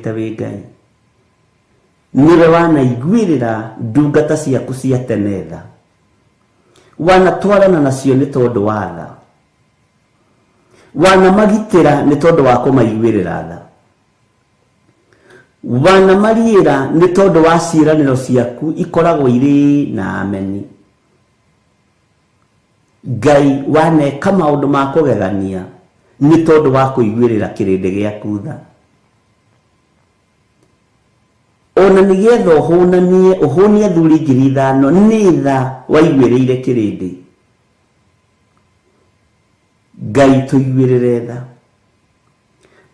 Ũtũũrĩte wĩ Ngai. Nĩwe wanaiguĩrĩra ndungata ciaku cia tene tha. Wanatwarana nacio nĩ tondũ wa tha. Wanamagitĩra nĩ tondũ wa kũmaiguĩrĩra tha. Wanamariĩra nĩ tondũ wa ciĩranĩro ciaku ikoragwo irĩ na ameni. Ngai waneka maũndũ ma kũgegania nĩ tondũ wa kũiguĩrĩra kĩrĩndĩ gĩaku tha. Ona nĩgetha ũhũnanie ũhũnie athuri 5,000 nĩ tha waiguĩrĩire kĩrĩndĩ. Ngai tũiguĩrĩre tha.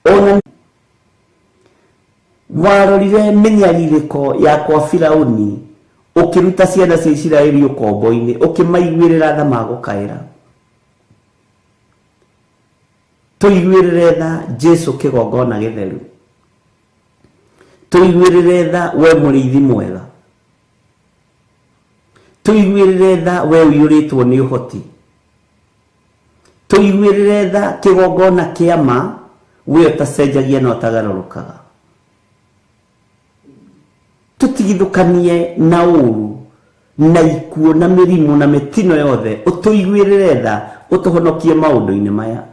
Ona warorire mĩnyarirĩko ya kwa Firauni ũkĩruta ciana cia Isiraeli ũkombo-inĩ ũkĩmaiguĩrĩra tha magũkaĩra. Tũiguĩrĩre tha Jesu kĩgongona gĩtheru. Tũiguĩrĩre tha we mũrĩithi mwega. Tũiguĩrĩre tha we ũiyũrĩtwo nĩ ũhoti. Tũiguĩrĩre tha kĩgongona kĩa ma we ũtacenjagia na ũtagarũrũkaga. Tũtigithũkanie na ũũru na ikuũ na mĩrimũ na mĩtino yothe, ũtũiguĩrĩre tha ũtũhonokie maũndũ-inĩ maya.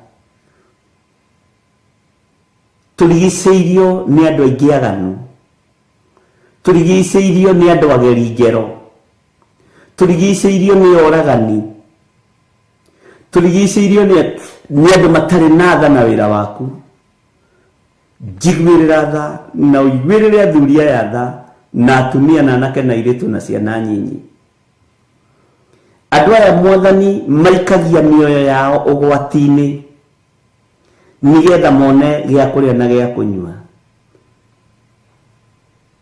Tũrigicĩirio nĩ andũ aingĩ aganu, tũrigicĩirio nĩ andũ ageri ngero, tũrigicĩirio nĩ oragani, tũrigicĩirio nĩ andũ matarĩ na tha na wĩra waku. Njiguĩrĩra tha na ũiguĩrĩre athuri aya tha na atumia na anake na airĩtu na ciana nyinyi. Andũ aya Mwathani maikagia mĩoyo yao ũgwati-inĩ nĩgetha mone gĩa kũrĩa na gĩa kũnyua.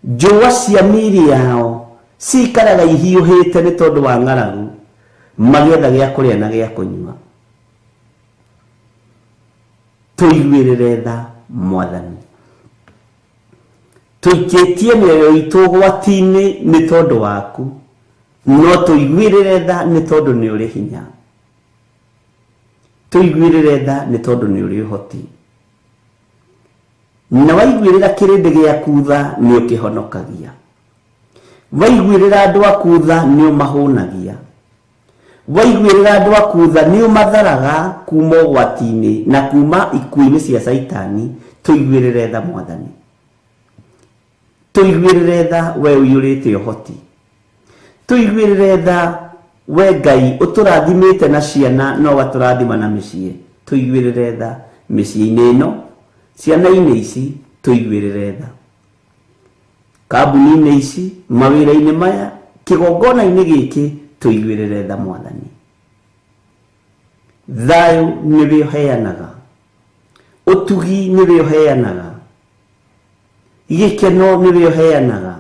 Njũa cia mĩĩrĩ yao cikaraga ihiũhĩte nĩ tondũ wa ng'aragu, magĩetha gĩa kũrĩa na gĩa kũnyua. Tũiguĩrĩre tha Mwathani. Tũikĩtie mĩoyo itũ ũgwati-inĩ nĩ tondũ waku, no tũiguĩrĩre tha nĩ tondũ nĩ ũrĩ hinya. Tũiguĩrĩre tha nĩ tondũ nĩ ũrĩ ũhoti. Na waiguĩrĩra kĩrĩndĩ gĩaku tha nĩ ũkĩhonokagia. Waiguĩrĩra andũ aku tha nĩ ũmahũnagia. Waiguĩrĩra andũ aku tha nĩ ũmatharaga kuma ũgwati-inĩ na kuma ikuũ-inĩ cia Caitani. Tũiguĩrĩre tha Mwathani. Tũiguĩrĩre tha we ũiyũrĩte ũhoti. Tũiguĩrĩre tha we Ngai ũtũrathimĩte na ciana na ũgatũrathima na mĩciĩ. Tũiguĩrĩre tha mĩciĩ-inĩ ĩno, ciana-inĩ ici, tũiguĩrĩre tha. Kambuni-inĩ ici, mawĩra-inĩ maya, kĩgongona-inĩ gĩkĩ, tũiguĩrĩre tha Mwathani. Thayũ nĩwe ũheanaga, ũtugi nĩwe ũheanaga, gĩkeno nĩwe ũheanaga,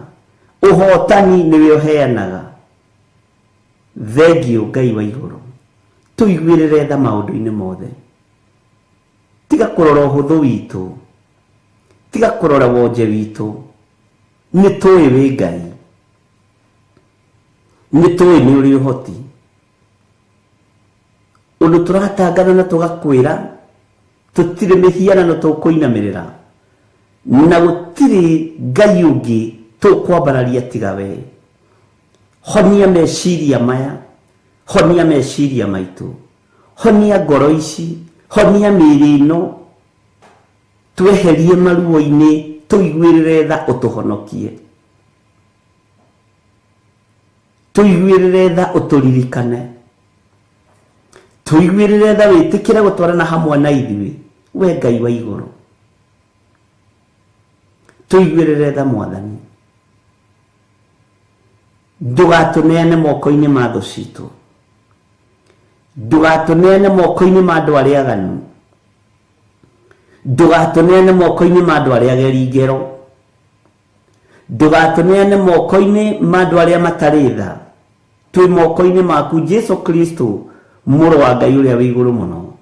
ũhotani nĩwe ũheanaga. Thengiũ Ngai wa igũrũ, tũiguĩrĩre tha maũndũ-inĩ mothe. Tiga kũrora ũhũthũ witũ, tiga kũrora wonje witũ, nĩ tũĩ wĩ Ngai, nĩ tũĩ nĩ ũrĩ ũhoti. Ũndũ tũratangana na tũgakwĩra tũtirĩ mĩhianano tũkũinamĩrĩra, na gũtirĩ Ngai ũngĩ tũkwambararia tiga we. Honia meciria maya, honia meciria maitũ, honia ngoro ici, honia mĩĩrĩ ĩno, tweherie maruo-inĩ, tũiguĩrĩre tha ũtũhonokie. Tũiguĩrĩre tha ũtũririkane. Tũiguĩrĩre tha wĩtĩkĩre gũtwarana hamwe na ithuĩ, we Ngai wa igũrũ. Tũiguĩrĩre tha Mwathani. Ndũgatũneane moko-inĩ ma thũ citũ. Ndũgatũneane moko-inĩ ma andũ arĩa aganu. Ndũgatũneane moko-inĩ ma andũ arĩa ageri ngero. Ndũgatũneane moko-inĩ ma andũ arĩa matarĩ tha. Twĩ moko-inĩ maku Jesu Kristo, mũrũ wa Ngai ũrĩa wĩ igũrũ mũno.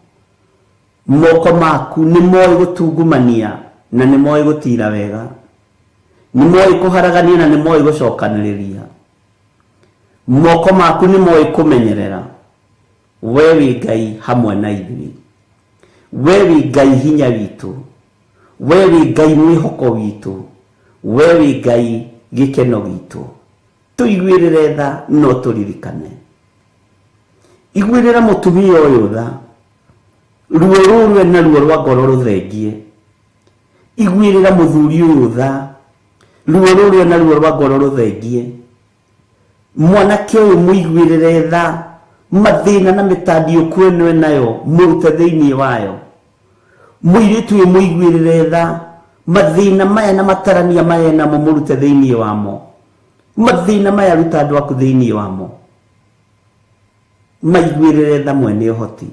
Moko maku nĩ moĩ gũtungumania na nĩ moĩ gũtira wega. Nĩ moĩ kũharagania na nĩ moĩ gũcokanĩrĩria. Moko maku nĩ moĩ kũmenyerera. We wĩ Ngai hamwe na ithuĩ. We wĩ Ngai hinya witũ. We wĩ Ngai mwĩhoko witũ, we wĩ Ngai gĩkeno gitũ. Tũiguĩrĩre tha no tũririkane. Iguĩrĩra mũtumia ũyũ tha, ruo rũrũ ena ruo rwa ngoro rũthengie. Iguĩrĩra mũthuri ũyũ tha, ruo rũrũ ena ruo rwa ngoro rũthengie. Mwanake ũyũ mũiguĩrĩre tha, mathĩna na mĩtandiũku ĩno enayo mũrute thĩinĩ wayo. Mũirĩtu ũyũ mũiguĩrĩre tha, mathĩna maya na matarania maya enamo mũrute thĩinĩ wamo. Mathĩna maya ruta andũ aku thĩinĩ wamo. Maiguĩrĩre tha mwene ũhoti.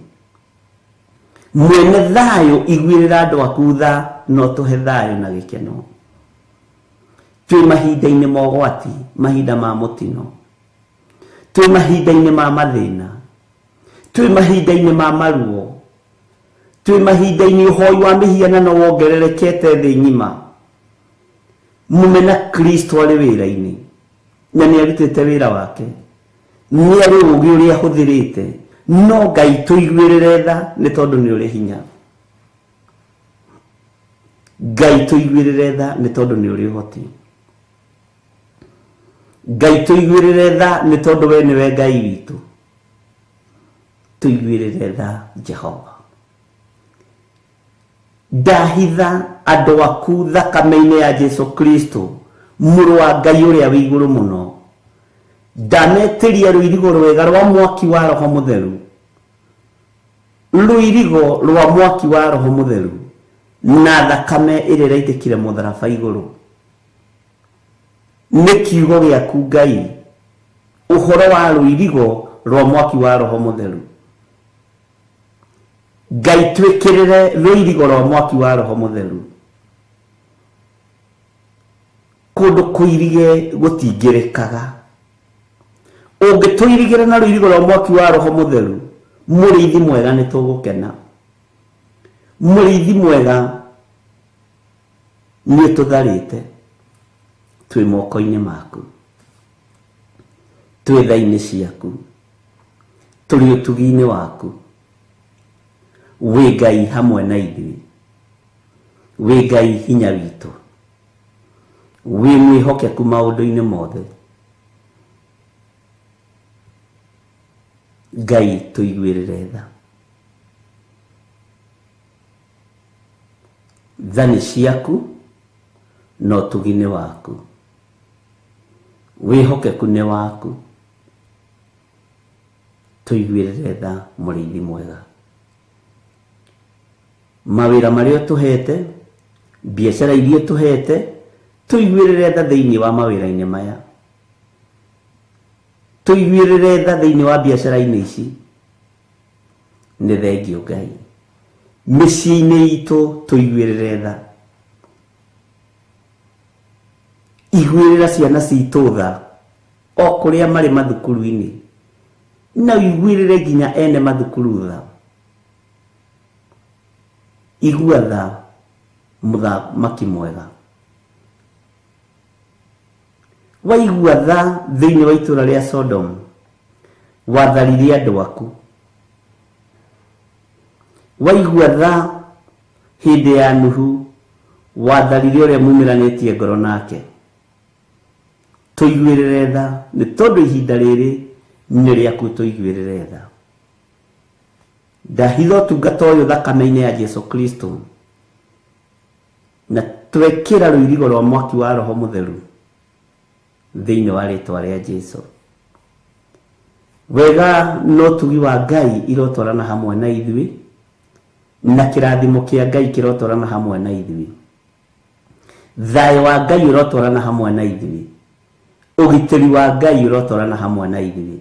Mwene thayũ iguĩrĩra andũ aku tha, no tũhe thayũ na gĩkeno. Twĩ mahinda-inĩ ma ũgwati, mahinda ma mũtino. Twĩ mahinda-inĩ ma mathĩna. Twĩ mahinda-inĩ ma maruo. Twĩ mahinda-inĩ ũhoi wa mĩhianano wongererekete thĩ ng'ima. Mũmena Kristo arĩ wĩra-inĩ, na nĩ arutĩte wĩra wake. Nĩ arĩ ũũgĩ ũrĩa ahũthĩrĩte, no Ngai tũiguĩrĩre tha nĩ tondũ nĩ ũrĩ hinya. Ngai tũiguĩrĩre tha nĩ tondũ nĩ ũrĩ ũhoti. Ngai tũiguĩrĩre tha nĩ tondũ we nĩwe Ngai witũ. Tũiguĩrĩre tha Jehova. Ndahitha andũ aku thakame-inĩ ya Jesu Kristo, mũrũ wa Ngai ũrĩa wĩ igũrũ mũno. Ndametĩria rũirigo rwega rwa mwaki wa Roho Mũtheru. Rũirigo rwa mwaki wa Roho Mũtheru na thakame ĩrĩa ĩraitĩkire mũtharaba igũrũ. Nĩ kiugo gĩaku Ngai, ũhoro wa rũirigo rwa mwaki wa Roho Mũtheru. Ngai twĩkĩrĩre rũirigo rwa mwaki wa Roho Mũtheru. Kũndũ kũirige gũtingĩrĩkaga. Ũngĩtũirigĩra na rũirigo rwa mwaki wa Roho Mũtheru, mũrĩithi mwega nĩ tũgũkena. Mũrĩithi mwega nĩ ũtũtharĩte, twĩ moko-inĩ maku, twĩ tha-inĩ ciaku, tũrĩ ũtugi-inĩ waku. Wĩ Ngai hamwe na ithuĩ, wĩ Ngai hinya witũ, wĩ mwĩhokeku maũndũ-inĩ mothe. Ngai tũiguĩrĩre tha. Tha nĩ ciaku na ũtugi nĩ waku, wĩhokeku nĩ waku. Tũiguĩrĩre tha mũrĩithi mwega. Mawĩra marĩa ũtũhete, biacara iria ũtũhete, tũiguĩrĩre tha thĩinĩ wa mawĩra-inĩ maya. Tũiguĩrĩre tha thĩinĩ wa biacara-inĩ ici. Nĩ thengio Ngai. Mĩciĩ-inĩ itũ tũiguĩrĩre tha. Iguĩrĩra ciana citũ tha o kũrĩa marĩ mathukuru-inĩ, na ũiguĩrĩre nginya ene mathukuru tha. Igua tha mũthamaki mwega. Waigua tha thĩinĩ wa itũũra rĩa Sodom, watharirie andũ aku. Waigua tha hĩndĩ ya Nuhu, watharirie ũrĩa mumĩranĩtie ngoro nake. Tũiguĩrĩre tha nĩ tondũ ihinda rĩrĩ nĩ rĩaku, tũiguĩrĩre tha. Ndahitha ũtungata ũyũ thakame-inĩ ya Jesu Kristo, na twekĩra rũirigo rwa mwaki wa Roho Mũtheru thĩinĩ wa rĩtwa rĩa Jesu. Wega na ũtugi wa Ngai irotwarana hamwe na ithuĩ, na kĩrathimo kĩa Ngai kĩrotwarana hamwe na ithuĩ. Thayũ wa Ngai ũrotwarana hamwe na ithuĩ. Ũgitĩri wa Ngai ũrotwarana hamwe na ithuĩ.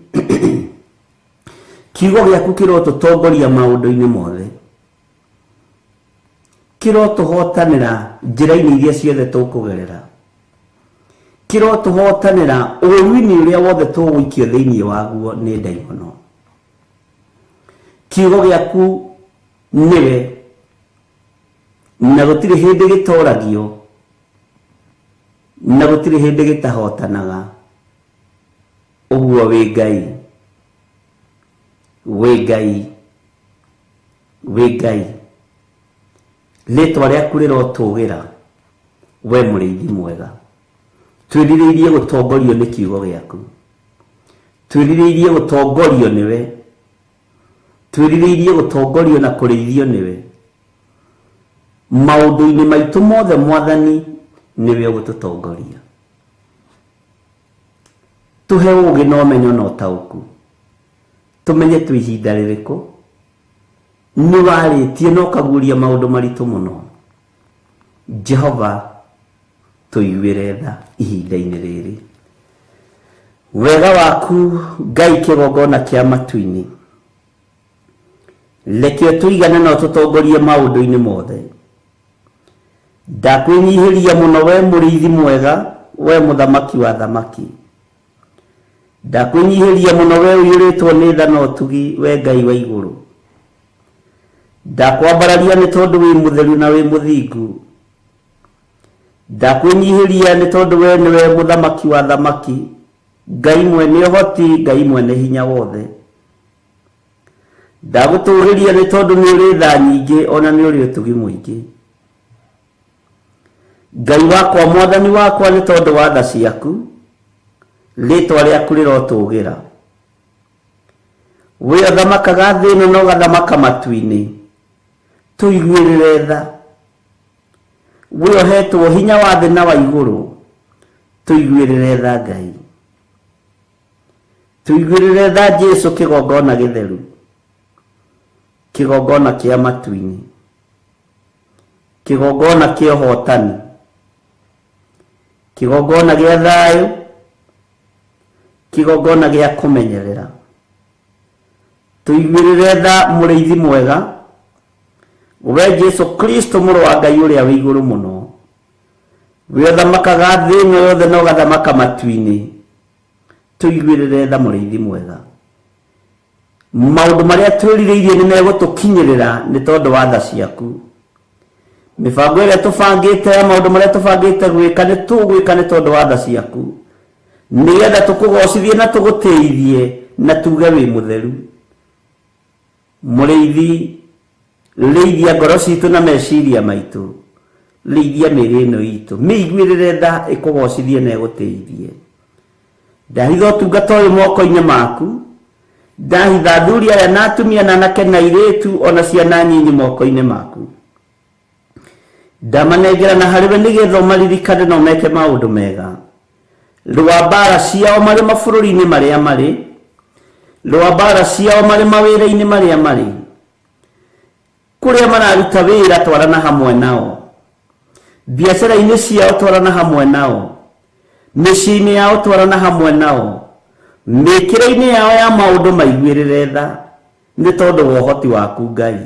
Kiugo gĩaku kĩrotũtongoria maũndũ-inĩ mothe. Kĩrotũhotanĩra njĩra-inĩ iria ciothe tũkũgerera. Kĩrotũhotanĩra ũũru-inĩ ũrĩa wothe tũgũikio thĩinĩ waguo nĩ ndaimono. Kiugo gĩaku nĩwe, na gũtirĩ hĩndĩ gĩtoragio, na gũtirĩ hĩndĩ gĩtahotanaga. Ũguo wĩ Ngai, wĩ Ngai, wĩ Ngai. Rĩtwa rĩaku rĩrotũgĩra, we mũrĩithi mwega. Twĩrirĩirie gũtongorio nĩ kiugo gĩaku. Twĩrirĩirie gũtongorio nĩwe. Twĩrirĩirie gũtongorio na kũrĩithio nĩwe. Maũndũ-inĩ maitũ mothe Mwathani nĩwe ũgũtũtongoria. Tũhe ũũgĩ na ũmenyo na ũtaũku. Tũmenye twĩ ihinda rĩrĩkũ. Nĩ warĩtie na ũkaguũria maũndũ maritũ mũno. Jehova tũiguĩre tha ihinda-inĩ rĩrĩ. Wega waku Ngai kĩgongona kĩa matu-inĩ. Reke ũtũigane na ũtũtongorie maũndũ-inĩ mothe. Ndakwĩnyihĩria mũno we mũrĩithi mwega, we mũthamaki wa thamaki. Ndakwĩnyihĩria mũno we ũiyũrĩtwo nĩ tha na ũtugi, we Ngai wa igũrũ. Ndakwambararia nĩ tondũ wĩ mũtheru na wĩ mũthingu. Ndakwĩnyihĩria nĩ tondũ we nĩwe mũthamaki wa thamaki, Ngai mwene ũhoti, Ngai mwene hinya wothe. Ndagũtũũgĩria nĩ tondũ nĩ ũrĩ tha nyingĩ o na nĩ ũrĩ ũtugi mũingĩ. Ngai wakwa, Mwathani wakwa, nĩ tondũ wa tha ciaku, rĩĩtwa rĩaku rĩrotũũgĩra. We ũthamakaga thĩ ĩno na ũgathamaka matu-inĩ, tũiguĩrĩre tha. We ũheetwo hinya wa thĩ na wa igũrũ, tũiguĩrĩre tha Ngai. Tũiguĩrĩre tha Jesu kĩgongona gĩtheru, kĩgongona kĩa matu-inĩ, kĩgongona kĩa ũhotani, kĩgongona gĩa thayũ, kĩgongona gĩa kũmenyerera. Tũiguĩrĩre tha mũrĩithi mwega, we Jesu Kristo mũrũ wa Ngai ũrĩa wĩ igũrũ mũno, we ũthamakaga thĩ ĩno yothe na ũgathamaka matu-inĩ. Tũiguĩrĩre tha mũrĩithi mwega. Maũndũ marĩa twĩrirĩirie nĩ megũtũkinyĩrĩra nĩ tondũ wa tha ciaku. Mĩbango ĩrĩa tũbangĩte ya maũndũ marĩa tũbangĩte gwĩka nĩ tũgwĩka nĩ tondũ wa tha ciaku, nĩgetha tũkũgocithie na tũgũtĩithie na tuge wĩ mũtheru. Mũrĩithi, rĩithia ngoro citũ na meciria maitũ, rĩithia mĩĩrĩ ĩno itũ, mĩiguĩrĩre tha ĩkũgocithie na ĩgũtĩithie. Ndahitha ũtungata ũyũ moko-inĩ maku, ndahitha athuri aya na atumia na anake na airĩtu o na ciana nyinyi moko-inĩ maku. Ndamanengera na harĩ we nĩgetha ũmaririkane na ũmeke maũndũ mega. Rũa mbaara ciao marĩ mabũrũri-inĩ marĩa marĩ, rũa mbaara ciao marĩ mawĩra-inĩ marĩa marĩ. Kũrĩa mararuta wĩra twarana hamwe nao. Biacara-inĩ ciao twarana hamwe nao. Mĩciĩ-inĩ yao twarana hamwe nao. Mĩkĩre-inĩ yao ya maũndũ maiguĩrĩre tha. Nĩ tondũ wa ũhoti waku Ngai,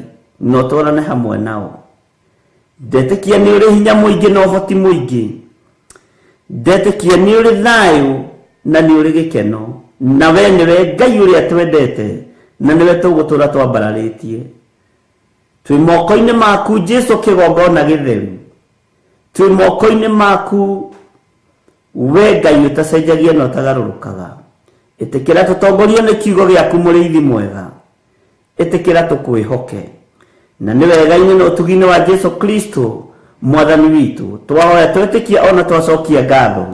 na ũtwarane hamwe nao. Ndetĩkia nĩ ũrĩ hinya mũingĩ na ũhoti mũingĩ. Ndetĩkia nĩ ũrĩ thayũ na nĩ ũrĩ gĩkeno. Na we nĩwe Ngai ũrĩa twendete na nĩwe tũgũtũra twambararĩtie. Twĩ moko-inĩ maku Jesu kĩgongona gĩtheru. Twĩ moko-inĩ maku we Ngai ũtacenjagia na ũtagarũrũkaga. Ĩtĩkĩra tũtongorio nĩ kiugo gĩaku mũrĩithi mwega. Ĩtĩkĩra tũkwĩhoke. Na nĩ wega-inĩ na ũtugi-inĩ wa Jesu Kristo mwathani witũ twahoya twetĩkia ona twacokia ngatho.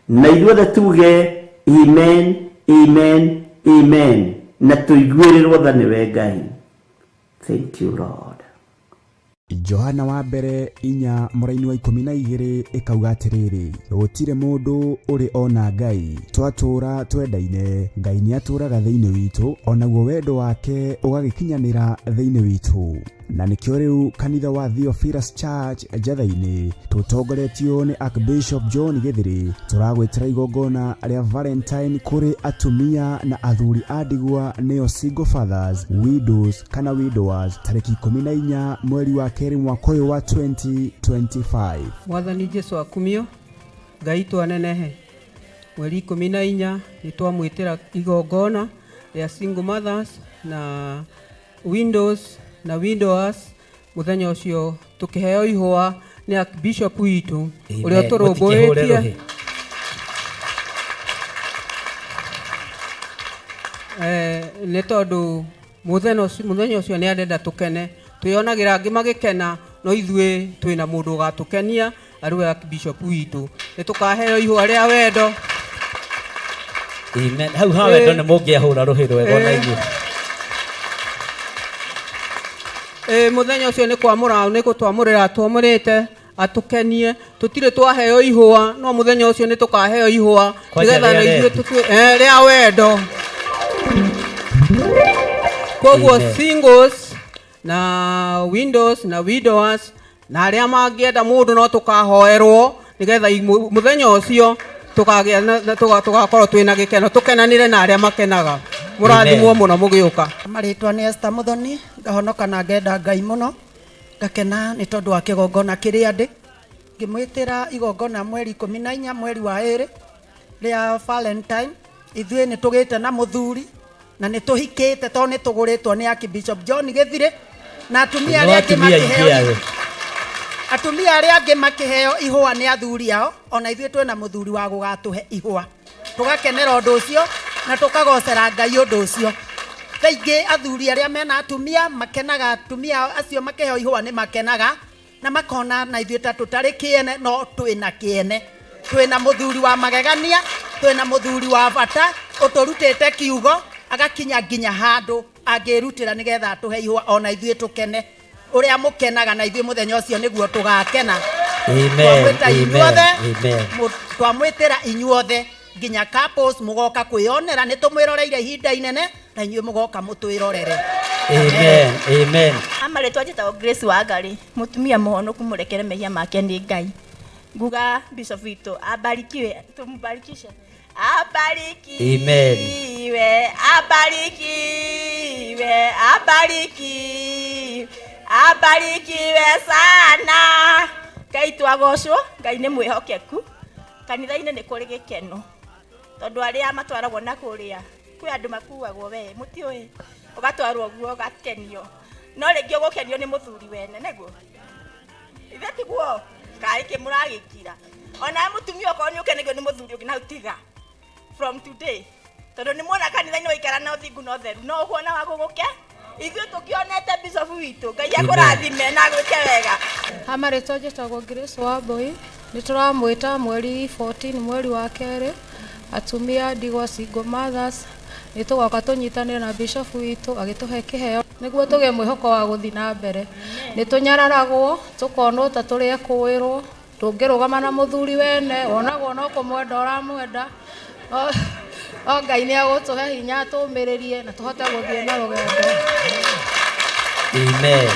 Na ithuothe tuge amen, amen, amen na tũiguĩrĩrwo tha nĩwe Ngai. Thank you Lord. Johana wa mbere inya mũraini wa 12 ĩkauga atĩrĩrĩ, gũtirĩ mũndũ ũrĩ ona Ngai, twatũũra twendaine, Ngai nĩatũũraga thĩinĩ witũ, o naguo wendo wake ũgagĩkinyanĩra thĩinĩ witũ. Na nĩkĩo rĩu kanitha wa Theophilus Church Njatha-inĩ tũtongoretio nĩ Archbishop John Gĩthĩrĩ tũragwĩtĩra igongona rĩa Valentine kũrĩ atumia na athuri a ndigwa nĩo single fathers, widows kana widowers tarĩki 14 mweri wa kerĩ mwaka ũyũ wa 2025. Mwathani Jesu akumio, Ngai twanenehe. Mweri 14 nĩ twamwĩtĩra igongona rĩa single mothers na widows na widowers. Mũthenya ũcio tũkĩheo ihũa nĩ Archbishop witũ ũrĩa Amen. Mũtikĩhũre ũtũrũmbũĩtie rũhĩ. Nĩ tondũ mũthenya ũcio nĩ arenda tũkene, twĩyonagĩra angĩ magĩkena, No ithuĩ twĩna mũndũ ũgatũkenia arĩ we Archbishop witũ. Nĩ tũkaheo ihũa rĩa wendo. Amen. Hau ha wendo nĩ mũngĩahũra rũhĩ rwega ona inyuĩ. Ĩ mũthenya ũcio nĩ kwamũra nĩ gũtwamũrĩra atwamũrĩte atũkenie. Tũtirĩ twaheo ihũa, no mũthenya ũcio nĩ tũkaheo ihũa Kwanja nĩgetha rĩa na ithuĩ red. tũtue rĩa wendo. Koguo Amen. singles na windows na widowers na arĩa mangĩenda mũndũ no tũkahoerwo nĩgetha mũthenya ũcio tũkagĩa tũgakorwo twĩna gĩkeno, tũkenanĩre na arĩa makenaga. Mũrathimwo Amen. mũno mũgĩũka. Marĩtwa nĩ Esther Muthoni, ngahonoka na ngenda Ngai mũno, ngakena nĩ tondũ wa kĩgongona kĩrĩa ndĩ. Ngĩmwĩtĩra igongona mweri 14 mweri wa 2 rĩa Valentine. Ithuĩ nĩ tũgĩte na mũthuri na nĩ tũhikĩte tondũ nĩ tũgũrĩtwo nĩ Archbishop John Gĩthirĩ na atumia No arĩa angĩ atumia aingĩ makĩheo ayo. atumia arĩa angĩ makĩheo ihũa nĩ athuri ao, ona ithuĩ twĩna mũthuri wa gũgatũhe ihũa. Tũgakenera ũndũ ũcio na tũkagocera Ngai ũndũ ũcio. Thaa ingĩ athuri arĩa mena atumia makenaga, atumia acio makĩheo ihũa nĩ makenaga na makona na ithuĩ ta tũtarĩ kĩene, no twĩna kĩene. Twĩna mũthuri wa magegania, twĩna mũthuri wa bata ũtũrutĩte kiugo agakinya nginya handũ angĩrutĩra nĩgetha atũhe ihũa ona ithuĩ tũkene. Ũrĩa mũkenaga na ithuĩ mũthenya ũcio nĩguo tũgakena. Amen. Twamwĩta Amen. inyuothe, Amen. twamwĩtĩra inyuothe nginya couples mũgoka kwĩyonera, nĩ tũmwĩroreire ihinda inene na inyuĩ mũgoka mũtwĩrorere. Amen. Amen. Amarĩtwa njĩtagwo Grace Wangari, mũtumia mũhonoku mũrekere mehia make nĩ Ngai. Nguga Bishop witũ abarikiwe, tũmbarikishe. Abarikiwe, Amen. abarikiwe, abarikiwe, abarikiwe sana. Ngai twagocwo, Ngai nĩ mwĩhokeku. Kanitha-inĩ nĩ kũrĩ gĩkeno tondũ arĩa matwaragwo na kũrĩa kwĩ andũ makuagwo we mũtiũĩ, ũgatwarwo guo ũgakenio, no rĩngĩ ũgũkenio nĩ mũthuri wene nĩguo ithe tiguo kaĩ kĩ mũragĩkira. Ona mũtumia okorwo nĩ ũkenagio nĩ mũthuri ũngĩ na tiga from today, tondũ nĩ muona kanitha-inĩ waikara na ũthingu na ũtheru no ũkuona wa gũgũke. Ithuĩ tũkĩonete Bishop witũ, Ngai akũrathime na agwĩke wega. Amarĩtwa njĩtagwo Grace Wambui, nĩ tũramwĩta mweri 14 mweri wa kerĩ, atumia ndigwa single mothers, nĩ tũgoka tũnyitanĩre na Bishop witũ agĩtũhe kĩheo nĩguo tũgĩe mwĩhoko wa gũthiĩ na mbere. Nĩ tũnyararagwo tũkonwo ta tũrĩ ekũĩrwo, tũngĩrũgama na mũthuri wene wonagwo no kũmwenda ũramwenda. O Ngai nĩ agũtũhe hinya tũmĩrĩrie na tũhote gũthiĩ na rũgendo. Amen.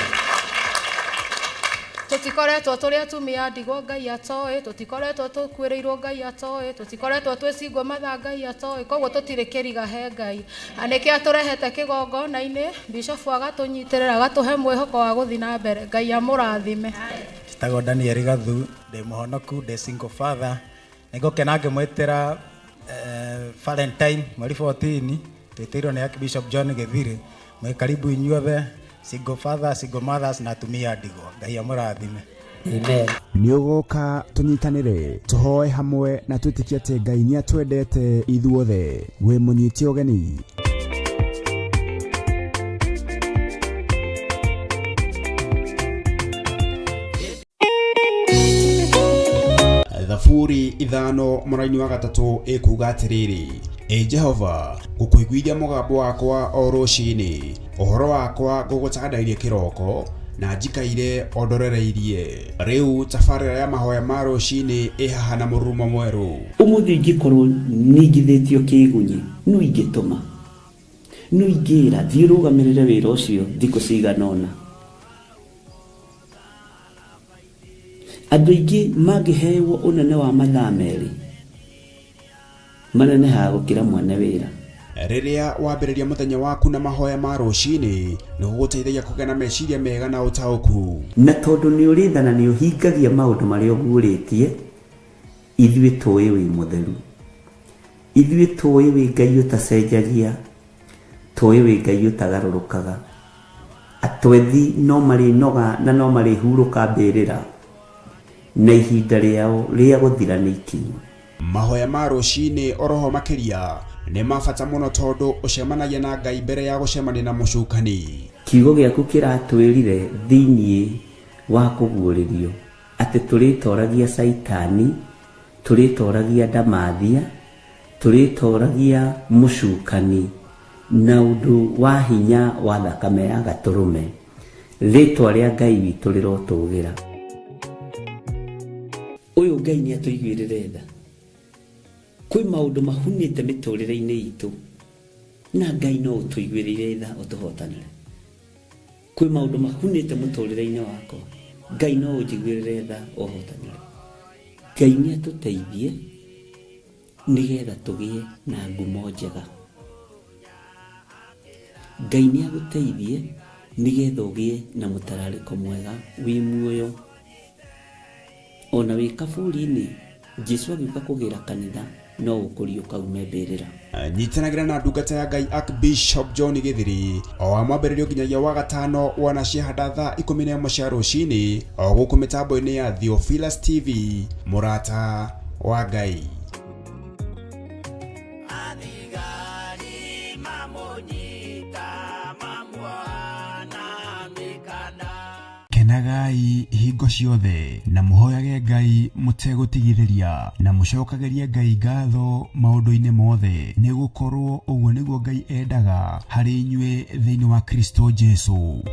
Tũtikoretwo tũrĩ atumia ndigwa Ngai atoĩ, tũtikoretwo tũkuĩrĩirwo Ngai atoĩ, tũtikoretwo twĩ single mother Ngai atoĩ, koguo tũtirĩ kĩriga he Ngai. Na nĩkĩo atũrehete kĩgongona-inĩ, Bishop agatũnyitĩrĩra agatũhe mwĩhoko wa gũthiĩ na mbere. Ngai amũrathime. Njĩtagwo Daniel Gathu, ndĩ mũhonoku, ndĩ single father. Nĩngũkena ngĩmwĩtĩra Valentine mweri 14, twĩtĩirwo nĩ Archbishop John Gĩthirĩ. Mwĩ karibu inyuothe, single father, single mothers na atumia ndigwa. Ngai amũrathime. Amen. Nĩ ũgoka tũnyitanĩre, tũhoe hamwe na twĩtĩkie atĩ Ngai nĩ atwendete ithuothe. Wĩ mũnyite ũgeni. Thaburi 5 mũraini wa 3 ĩkuga atĩrĩrĩ, Ĩ Jehova, ngũkũiguithia mũgambo wakwa o rũcinĩ, ũhoro wakwa ngũgũtandairie kĩroko, na njikaire o ndorereirie. Rĩu tabarĩra ya mahoya ma rũcinĩ ĩ haha na mũrurumo mwerũ. Ũmũthĩ ingĩkorwo ningithĩtio kĩgunyi, no ingĩtũma, no ingĩra thiĩ ũrũgamĩrĩre wĩra ũcio thikũ cigana ũna. Andũ aingĩ mangĩhewo ũnene wa mathaa merĩ manenehaga gũkĩra mwene wĩra. Rĩrĩa wambĩrĩria mũthenya waku na mahoya ma rũcinĩ, nĩ gũgũteithagia kũgĩa na meciria mega na ũtaũku. Na tondũ nĩ ũrĩ tha na nĩ ũhingagia maũndũ marĩa ũguũrĩtie, ithuĩ tũĩ wĩ mũtheru, ithuĩ tũĩ wĩ Ngai ũtacenjagia, tũĩ wĩ Ngai ũtagarũrũkaga. Atwethi no marĩnoga na no marĩhurũka mbĩrĩra, na ihinda rĩao rĩa gũthira nĩ ikinyu. Mahoya ma rũcinĩ oroho makĩria nĩ ma bata mũno tondũ ũcemanagia na Ngai mbere ya gũcemania na mũcukani. Kiugo gĩaku kĩratwĩrire thĩiniĩ wa kũguũrĩrio atĩ tũrĩtoragia Caitani, tũrĩtoragia ndamathia, tũrĩtoragia mũcukani na ũndũ wa hinya wa thakame ya gatũrũme. Rĩtwa rĩa Ngai witũ rĩrotũgĩra. Ũyũ Ngai nĩ atũiguĩrĩre tha. Kwĩ maũndũ mahunĩte mĩtũrĩre-inĩ itũ na Ngai no ũtũiguĩrĩire tha ũtũhotanĩre. Kwĩ maũndũ mahunĩte mũtũrĩre-inĩ wakwa, Ngai no ũnjiguĩrĩre tha ũhotanĩre. Ngai nĩ atũteithie nĩgetha tũgĩe na ngumo njega. Ngai nĩ agũteithie nĩgetha ũgĩe na mũtararĩko mwega wĩ muoyo. Ona wĩ kaburi-inĩ, Jesu agĩũka kũgĩra kanitha no ũkũriũka ume mbĩrĩra. Nyitanagĩra na ndungata ya Ngai Archbishop John Gĩthiri o wa mwambĩrĩrio nginyagia wa gatano wana ciahanda thaa 11 cia rũcinĩ o gũkũ mĩtambo-inĩ ya Theophilus TV, mũrata wa Ngai. Kenagai hingo ciothe na mũhoyage Ngai mũtegũtigithĩria, na mũcokagĩrie Ngai ngatho maũndũ-inĩ mothe, nĩ gũkorwo ũguo nĩguo Ngai endaga harĩ inyuĩ thĩinĩ wa Kristo Jesu.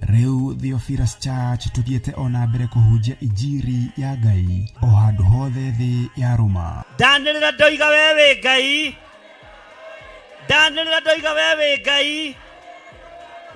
Rĩu Theophilus Church tũthiĩte o na mbere kũhunjia injiri ya Ngai o handũ hothe thĩ ya rũma. Ndanĩrĩra ndoiga we wĩ Ngai, ndanĩrĩra ndoiga we wĩ Ngai,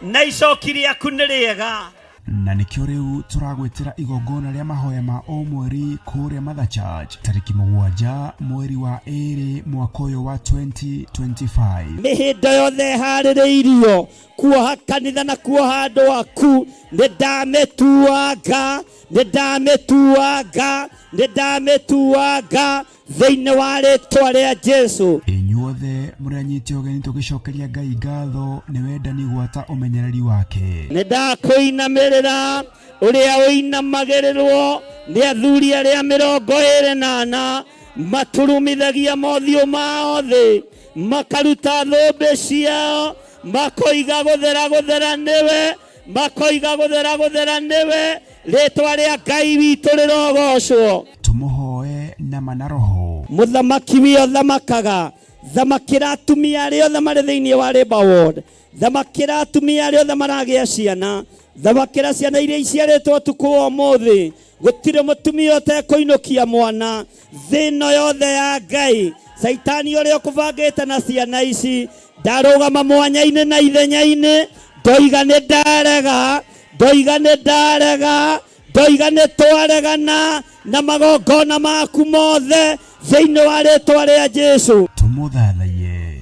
na icoki rĩaku nĩ rĩega. Na nĩkĩo rĩu tũragwĩtĩra igongona rĩa mahoya ma o mweri kũrĩa Mother Church tarĩki 7 mweri wa 2 mwaka ũyũ wa 2025. Mĩhĩndo yothe ĩharĩrĩirio kuoha kanitha na kuoha andũ aku, nĩ ndamĩtuanga, nĩ ndamĩtuanga, nĩ ndamĩtuanga thĩinĩ wa rĩtwa rĩa Jesu. Inyuothe mũrĩ anyite ũgeni tũgĩcokeria Ngai ngatho nĩ wendani gwata ũmenyereri wake. Nĩ ndakũinamĩrĩra ũrĩa ũinamagĩrĩrwo nĩ athuri arĩa 24 maturumithagia mothiũ mao thĩ, makaruta thũmbĩ ciao, makoiga gũthera gũthera nĩwe, makoiga gũthera gũthera nĩwe, rĩtwa rĩa Ngai witũ rĩrogocwo. Tũmũhoe na ma na roho. Mũthamaki wĩ ũthamakaga, thamakĩra atumia arĩa othe marĩ thĩinĩ wa Labour Ward, thamakĩra atumia arĩa othe maragĩa ciana, thamakĩra ciana iria iciarĩtwo ũtukũ wa ũmũthĩ. Gũtirĩ mũtumia ũtekũinũkia mwana thĩ ĩno yothe ya Ngai. Caitani ũrĩa ũkũbangĩte na ciana ici ndarũgama mwanya-inĩ na ithenya-inĩ, ndoiga nĩ ndarega, ndoiga nĩ ndarega, ndoiga nĩ twaregana na magongona maku mothe thĩinĩ wa rĩtwa rĩa Jesu. Tũmũthathaiye.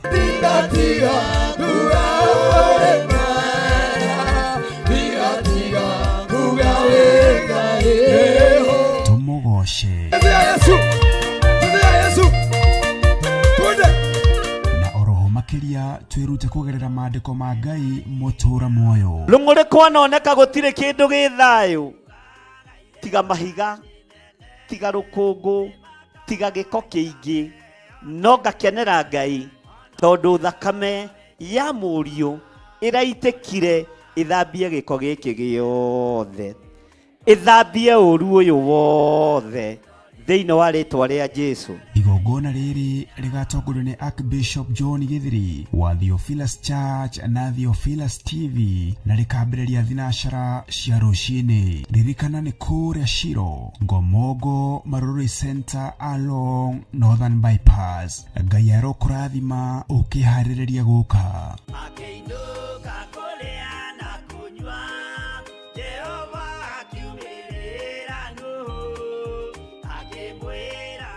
Tũmũgoce. Na oroho makĩria twĩrute kũgerera maandĩko ma Ngai mũtũra muoyo. Rũng'ũrĩ kwanoneka gũtirĩ kĩndũ gĩ thayũ, tiga mahiga, tiga rũkũngũ, tiga gĩko kĩingĩ, no ngakenera Ngai tondũ thakame ya mũriũ ĩraitĩkire ĩthambie gĩko gĩkĩ gĩothe, ĩthambie ũru ũyũ wothe thĩinĩ wa rĩtwa rĩa Jesu. Igongona rĩrĩ rĩgatongorio nĩ Archbishop John Gĩthiri wa Theophilus Church na Theophilus TV na rĩkambĩrĩria thinacara cia rũcinĩ. Ririkana nĩ kũrĩa Shiro, Ngomongo, Marurui Center along Northern Bypass. Ngai arokũrathima ũkĩharĩrĩria gũka. Akĩinũka kũrĩa na kũnyua, Jehova akiumĩrĩra Nuhu, akĩmwĩra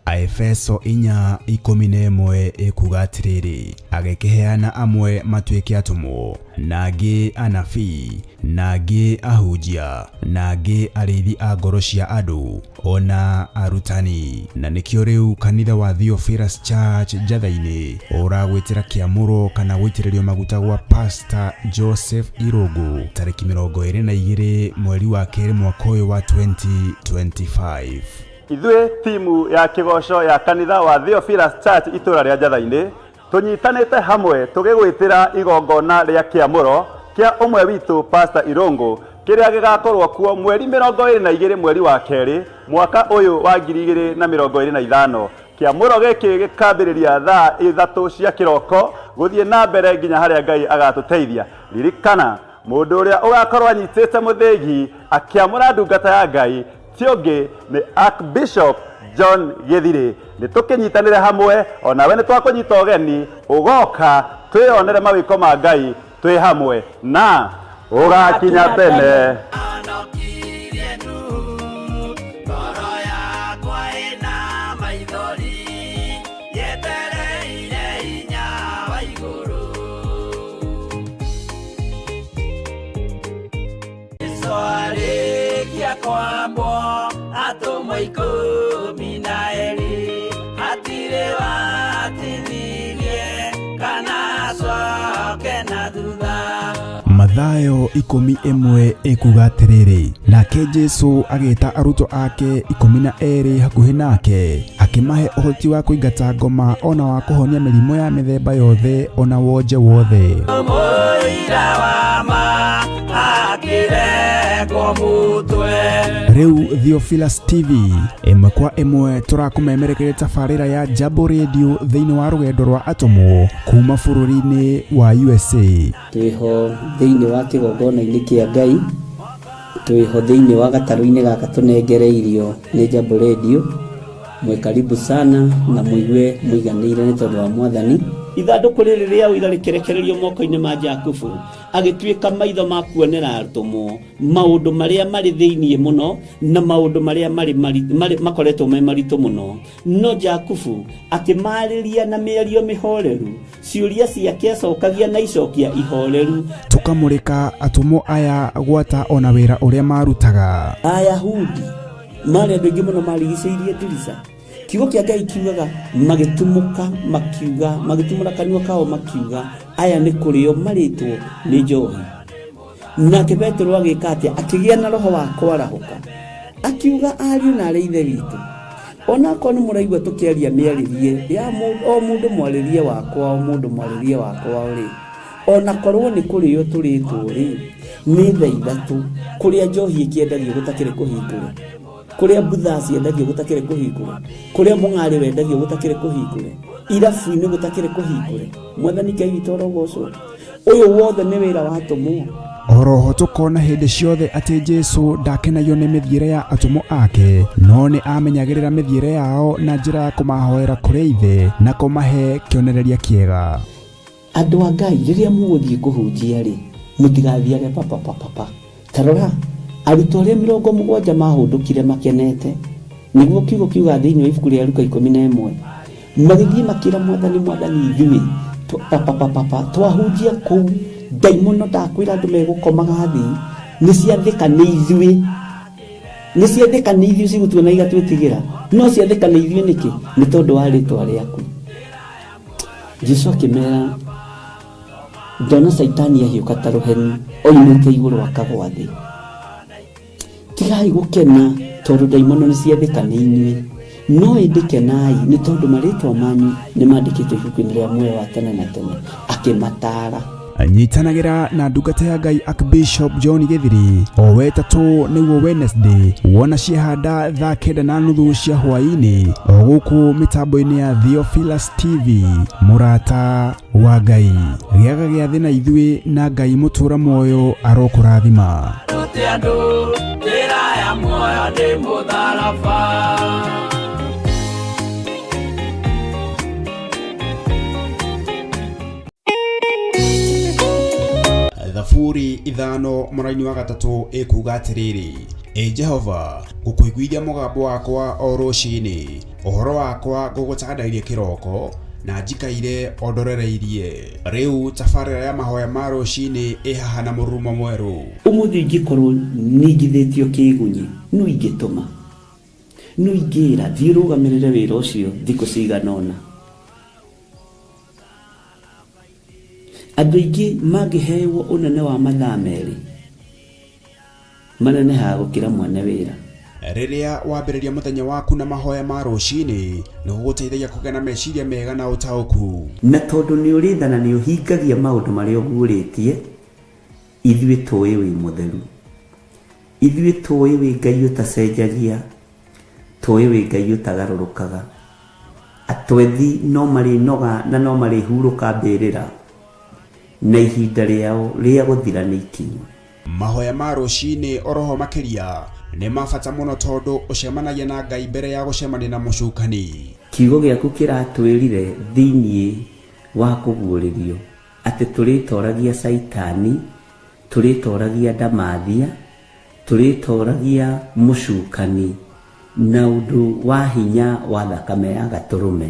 Aefeso 4:11 ĩkuga atĩrĩrĩ, agĩkĩheana amwe matuĩke atũmwo, na angĩ anabii, na angĩ ahunjia, na angĩ arĩithi a ngoro cia andũ, ona arutani. Na nĩkĩo rĩu kanitha wa Theophilus Church Njatha-inĩ ũragwĩtĩra kĩamũro kana gũitĩrĩrio maguta gwa Pastor Joseph Irũngũ tarĩki 22 mweri wa 2 mwaka ũyũ wa 2025. Ithuĩ timu ya kĩgoco ya kanitha wa Theophilus Church itũra rĩa Njatha-inĩ tũnyitanĩte hamwe tũgĩgwĩtĩra igongona rĩa kĩamũro kĩa ũmwe witũ Pastor Irũngũ kĩrĩa gĩgakorwo kuo mweri 22 mweri wa kerĩ mwaka ũyũ wa 2025. Kĩamũro gĩkĩ gĩkambĩrĩria thaa 3 cia kĩroko gũthiĩ na mbere nginya harĩa Ngai agatũteithia. Ririkana, mũndũ ũrĩa ũgakorwo anyitĩte mũthĩgi akĩamũra ndungata ya Ngai ti ũngĩ nĩ Archbishop John Gĩthirĩ. Nĩ tũkĩnyitanĩre hamwe, onawe nĩ twakũnyita ũgeni ũgoka twĩyonere mawĩko ma Ngai twĩ hamwe na ũgakinya tene. Kwambwo atũmwo 12 hatirĩ watithirie kana acoke na thutha. Mathayo 11 ĩkuga atĩrĩrĩ, nake Jesu agĩta arutwo ake 12 hakuhĩ nake, akĩmahe ũhoti wa kũingata ngoma ona wa kũhonia mĩrimũ ya mĩthemba yothe ona wonje wothe. Mũira wa ma akĩrengwo mũtwe. Rĩu Theophilus TV ĩmwe kwa ĩmwe tũrakũmemerekeria tabarĩra ya Jambo Radio thĩinĩ wa rũgendo rwa atũmwo kuma bũrũri-inĩ wa USA. Twĩho thĩinĩ wa kĩgongona-inĩ kĩa Ngai, twĩho thĩinĩ wa gatarũ-inĩ gaka tũnengereirio nĩ Jambo Radio. Mwĩ karibu sana na mũigue mũiganĩire nĩ tondũ wa Mwathani. Ithandũkũ rĩrĩ rĩa ũira rĩkĩrekererio moko-inĩ ma Jakubu, agĩtuĩka maitho ma kuonera atũmwo maũndũ marĩa marĩ thĩinĩ mũno na maũndũ marĩa marĩ makoretwo me maritũ mũno. No Jakubu akĩmarĩria na mĩario mĩhoreru, ciũria ciake acokagia na icokia ihoreru. Tũkamũrĩka atũmwo aya gwata ona wĩra ũrĩa marutaga. Ayahudi marĩ andũ aingĩ mũno marigicĩirie ndirica. Kiugo kĩa Ngai kiugaga magĩtumũka makiuga, magĩtumũra kanua kao makiuga, aya nĩ kũrĩo marĩtwo nĩ njohi. Nake Petero agĩka atĩa? Akĩgĩa na roho wa kwarahũka, akiuga, ariũ na arĩ ithe witũ, onakorwo nĩ mũraigua tũkĩaria mĩarĩrie ya o mũndũ mwarĩrie wakwa, o mũndũ mwarĩrie wakwa rĩ, onakorwo nĩ kũrĩo tũrĩtwo rĩ, nĩ thaa 3 kũrĩa njohi ĩkĩendagio gũtakĩrĩ kũhingũre, kũrĩa mbutha ciendagio gũtakĩrĩ kũhingũre, kũrĩa mũng'arĩ wendagio gũtakĩrĩ kũhingũre, irabu-inĩ gũtakĩrĩ kũhingũre. Mwathani Ngai witũ arogocwo. Ũyũ wothe nĩ wĩra wa atũmwo. Oroho tũkona hĩndĩ ciothe atĩ Jesu ndakenagio nĩ mĩthiĩre ya atũmwo ake, no nĩ amenyagĩrĩra mĩthiĩre yao na njĩra ya kũmahoera kũrĩ Ithe na kũmahe kĩonereria kĩega. Andũ a Ngai, rĩrĩa mũgũthiĩ kũhunjia rĩ, mũtigathiage papa papa pa. Ta rora, arutwo arĩa 70 mahũndũkire makenete, nĩguo kiugo kiuga thĩinĩ wa ibuku rĩa Luka 11, magĩthiĩ makĩra Mwathani, Mwathani, ithuĩ papa papa pa, twahunjia kũu, ndaimono ndakwĩra andũ megũkomaga thĩ, nĩ ciathĩka nĩ ithuĩ. Nĩ ciathĩka nĩ ithuĩ cigũtuona igatwĩtigĩra. No ciathĩka nĩ ithuĩ nĩkĩ? Nĩ tondũ wa rĩtwa rĩaku. Jesu akĩmera, ndona Caitani ahiũka ta rũheni oimĩte igũrũ akagwa thĩ. Tigai gũkena tondũ ndaimono nĩ ciathĩka nĩ inyuĩ, no ĩndĩ kenai nĩ tondũ marĩtwa manyu nĩ mandĩkĩtwo ibuku-inĩ rĩa muoyo wa tene na tene. Akĩmataara. Nyitanagĩra na ndungata ya Ngai Archbishop John Gĩthiri o wetatũ nĩguo Wednesday wona ciehanda thaa 9:30 cia hwaĩ-inĩ o gũkũ mĩtambo-inĩ ya Theophilus TV. Mũrata wa Ngai, gĩaga gĩathĩ na ithuĩ na Ngai mũtũra muoyo arokũrathima. Rute andũ njĩra ya muoyo nĩ mũtharaba. Thaburi 5 mũraini wa 3 ĩkuga atĩrĩrĩ, Ĩ Jehova, ngũkũiguithia mũgambo wakwa o rũcinĩ, ũhoro wakwa ngũgũtandairie kĩroko, na njikaire o ndorereirie. Rĩu tabarĩra ya mahoya ma rũcinĩ ĩ haha na mũrurumo mwerũ. Ũmũthĩ ingĩkorwo ningithĩtio kĩgunyi, nũ ingĩtũma? Nũ ingĩra thiĩ ũrũgamĩrĩre wĩra ũcio thikũ cigana ũna? Andũ aingĩ mangĩhewo ũnene wa mathaa 2, manenehaga gũkĩra mwene wĩra. Rĩrĩa wambĩrĩria mũthenya waku na mahoya ma rũcinĩ, nĩ gũgũteithagia kũgĩa na meciria mega na ũtaũku. Na tondũ nĩ ũrĩ tha na nĩ ũhingagia maũndũ marĩa ũguũrĩtie, Ithuĩ tũĩ wĩ mũtheru. Ithuĩ tũĩ wĩ Ngai ũtacenjagia, tũĩ wĩ Ngai ũtagarũrũkaga. Atwethi no marĩnoga na no marĩhurũka mbĩrĩra, na ihinda rĩao rĩa gũthira nĩ ikinyu. Mahoya ma rũcinĩ oroho makĩria nĩ ma bata mũno tondũ ũcemanagia na Ngai mbere ya gũcemania na mũcukani. Kiugo gĩaku kĩratwĩrire thĩinĩ wa kũguũrĩrio atĩ tũrĩtoragia Caitani, tũrĩtoragia ndamathia, tũrĩtoragia mũcukani na ũndũ wa hinya wa thakame ya gatũrũme.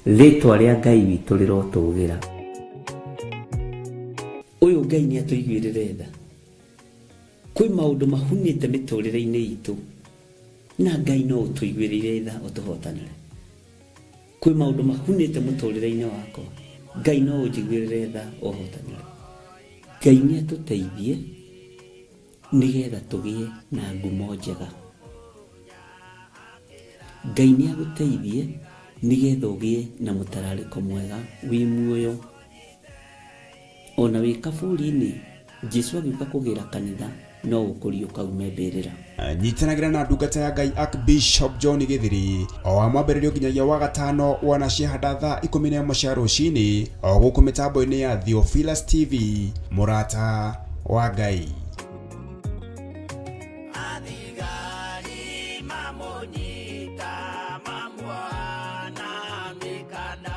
Rĩtwa rĩa Ngai witũ rĩrotũgĩra. Ũyũ Ngai nĩ atũiguĩrĩre tha. Kwĩ maũndũ mahunĩte mĩtũrĩre-inĩ itũ na Ngai no ũtũiguĩrĩire tha ũtũhotanĩre. Kwĩ maũndũ mahunĩte mũtũrĩre-inĩ wakwa, Ngai no ũnjiguĩrĩre tha ũhotanĩre. Ngai nĩ atũteithie nĩgetha tũgĩe na ngumo njega. Ngai nĩ agũteithie nĩgetha ũgĩe na mũtararĩko mwega wĩ muoyo. Ona wĩ kaburi-inĩ, Jesu agĩũka kũgĩra kanitha no ũkũriũka ume mbĩrĩra. Nyitanagĩra na ndungata ya Ngai Archbishop John Gĩthiri o wa mwambĩrĩrio nginyagia wa gatano wanaciehanda thaa 11 cia rũcinĩ o gũkũ mĩtambo-inĩ ya Theophilus TV mũrata wa Ngai. Athigari mamũnyita mamuoha na mĩkanda.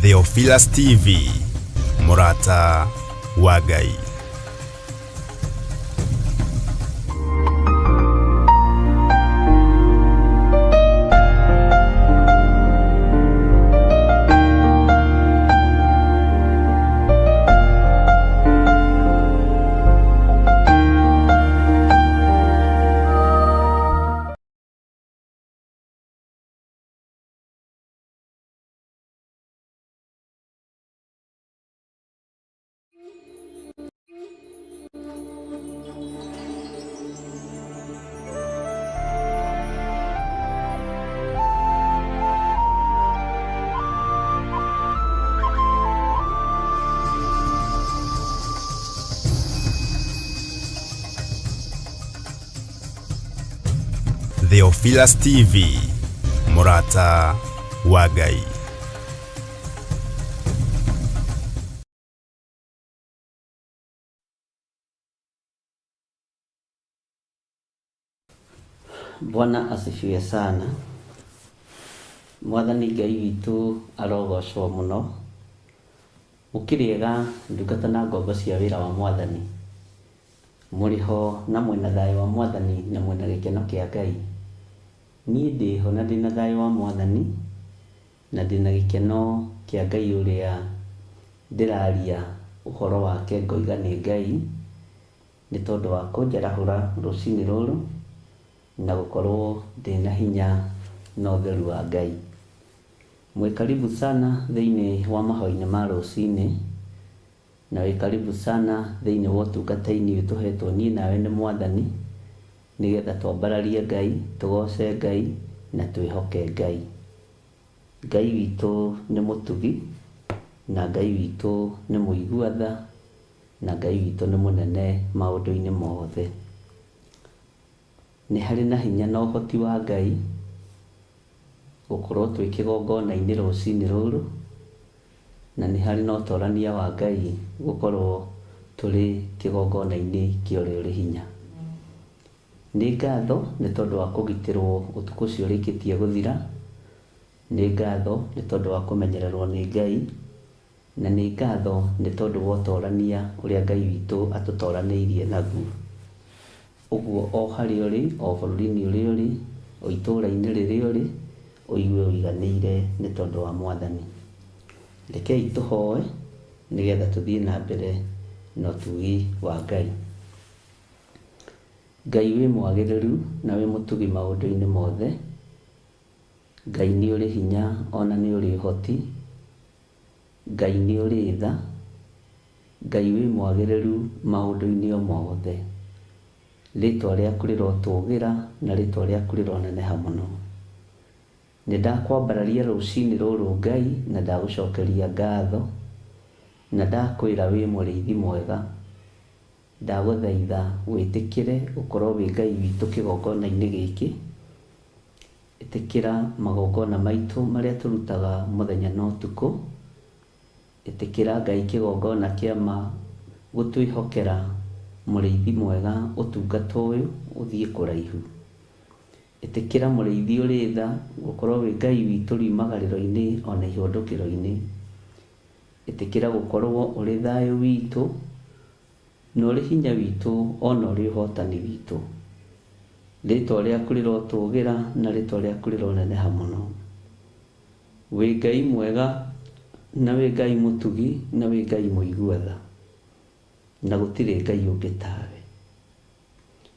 Theophilus TV mũrata wa Ngai. Theophilus TV mũrata wa Ngai. Bwana asifiwe sana. Mwathani Ngai witũ arogocwo mũno. Mũkĩrĩega ndungata na ngombo cia wĩra wa Mwathani. Mũrĩ ho na mwĩna thayũ wa Mwathani na mwĩna gĩkeno kĩa Ngai. Niĩ ndĩho na ndĩna thayũ wa Mwathani na ndĩna gĩkeno kĩa Ngai ũrĩa ndĩraria ũhoro wake ngoiga nĩ Ngai nĩ tondũ wa kũnjarahũra rũcinĩ rũrũ na gũkorwo ndĩna hinya na ũtheru wa Ngai. Mwĩ karibu sana thĩinĩ wa mahoya-inĩ ma rũcinĩ na wĩ karibu sana thĩinĩ wa ũtungata-inĩ ũyũ tũhetwo niĩ nawe nĩ Mwathani nĩgetha twambararie Ngai, tũgoce Ngai na twĩhoke Ngai. Ngai witũ nĩ mũtugi na Ngai witũ nĩ mũigua tha na Ngai witũ nĩ mũnene maũndũ-inĩ mothe. Nĩ harĩ na hinya na ũhoti wa Ngai gũkorwo twĩ kĩgongona-inĩ rũcinĩ rũrũ, na nĩ harĩ na ũtorania wa Ngai gũkorwo Tũrĩ kĩgongona-inĩ kĩa ũrĩa ũrĩ hinya. Nĩ ngatho nĩ tondũ wa kũgitĩrwo ũtukũ ũcio ũrĩkĩtie gũthira. Nĩ ngatho nĩ tondũ wa kũmenyererwo nĩ Ngai. Na nĩ ngatho nĩ tondũ wa ũtorania ũrĩa Ngai witũ atũtoranĩirie naguo. Ũguo o harĩa ũrĩ, o bũrũri-inĩ ũrĩa ũrĩ, o itũũra-inĩ rĩrĩa ũrĩ, ũigue ũiganĩire nĩ tondũ wa Mwathani. Rekei tũhoe nĩgetha tũthiĩ na mbere na ũtugi wa Ngai. Ngai wĩ mwagĩrĩru na wĩ mũtugi maũndũ-inĩ mothe. Ngai nĩ ũrĩ hinya ona nĩ ũrĩ ũhoti. Ngai nĩ ũrĩ tha. Ngai wĩ mwagĩrĩru maũndũ-inĩ o mothe. Rĩtwa rĩaku rĩrotũgĩra na rĩtwa rĩaku rĩroneneha mũno. Nĩ ndakwambararia rũcinĩ rũrũ Ngai na ndagũcokeria ngatho na ndakwĩra wĩ mũrĩithi mwega. Ndagũthaitha wĩtĩkĩre gũkorwo wĩ Ngai witũ kĩgongona-inĩ gĩkĩ. Ĩtĩkĩra magongona maitũ marĩa tũrutaga mũthenya na ũtukũ. Ĩtĩkĩra Ngai kĩgongona kĩa ma gũtwĩhokera mũrĩithi mwega ũtungata ũyũ ũthiĩ kũraihu. Ĩtĩkĩra mũrĩithi ũrĩ tha gũkorwo wĩ Ngai witũ riumagarĩro-inĩ ona ihũndũkĩro-inĩ. Ĩtĩkĩra gũkorwo ũrĩ thayũ witũ na ũrĩ hinya witũ ona ũrĩ ũhotani witũ. Rĩtwa rĩaku rĩrotũgĩra na rĩtwa rĩaku rĩroneneha mũno. Wĩ Ngai mwega na wĩ Ngai mũtugi na wĩ Ngai mũigua tha, na gũtirĩ Ngai ũngĩ tawe.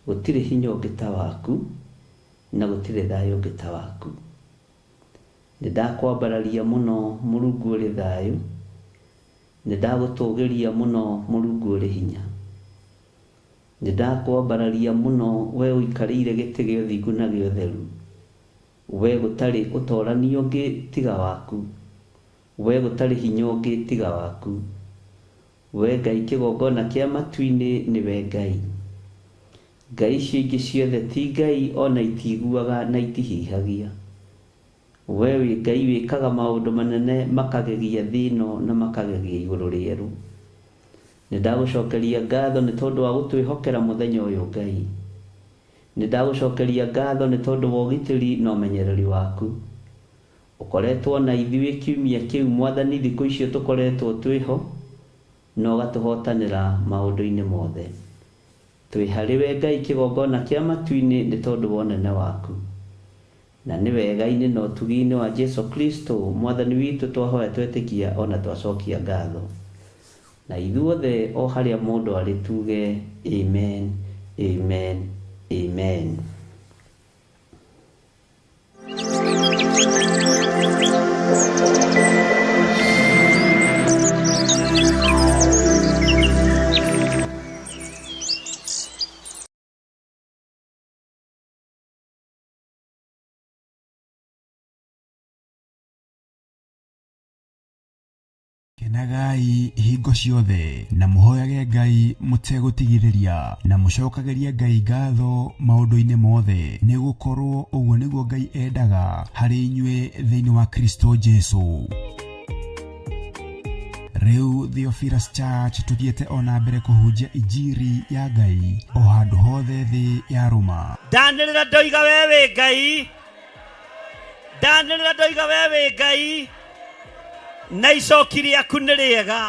Gũtirĩ hinya ũngĩ ta waku na gũtirĩ thayũ ũngĩ ta waku. Nĩ ndakwambararia mũno Mũrungu ũrĩ thayũ, nĩ ndagũtũgĩria mũno Mũrungu ũrĩ hinya. Nĩ ndakwambararia mũno we ũikarĩire gĩtĩ gĩa ũthingu na gĩa ũtheru. We gũtarĩ ũtorania ũngĩ tiga waku. We gũtarĩ hinya ũngĩ tiga waku. We Ngai kĩgongona kĩa matu-inĩ nĩwe Ngai. Ngai icio ingĩ ciothe ti Ngai ona itiiguaga na itihihagia. We wĩ Ngai wĩkaga maũndũ manene makagegia thĩ ĩno na makagegia igũrũ rĩerũ. Nĩ ndagũcokeria ngatho nĩ tondũ wa gũtwĩhokera mũthenya ũyũ Ngai. Nĩ ndagũcokeria ngatho nĩ tondũ wa ũgitĩri na ũmenyereri waku. Ũkoretwo na ithuĩ kiumia kĩu Mwathani thikũ icio tũkoretwo twĩho na ũgatũhotanĩra maũndũ-inĩ mothe. Twĩ harĩ we Ngai kĩgongona kĩa matu-inĩ nĩ tondũ wa ũnene waku. Na nĩ wega-inĩ na ũtugi-inĩ wa Jesu Kristo Mwathani witũ twahoya twetĩkia ona twacokia ngatho. Na ithuothe o harĩa mũndũ arĩ tuge amen, amen, amen. Kenagai hingo ciothe na mũhoyage Ngai mũtegũtigithĩria na mũcokagĩrie Ngai ngatho maũndũ-inĩ mothe, nĩ gũkorwo ũguo nĩguo Ngai endaga harĩ inyuĩ thĩinĩ wa Kristo Jesu. Rĩu Theophilus Church tũthiĩte o na mbere kũhunjia injiri ya Ngai o handũ hothe thĩ yarũma. Ndanĩrĩra ndoiga we wĩ Ngai, ndanĩrĩra ndoiga we wĩ Ngai, na icoki rĩaku nĩ rĩega.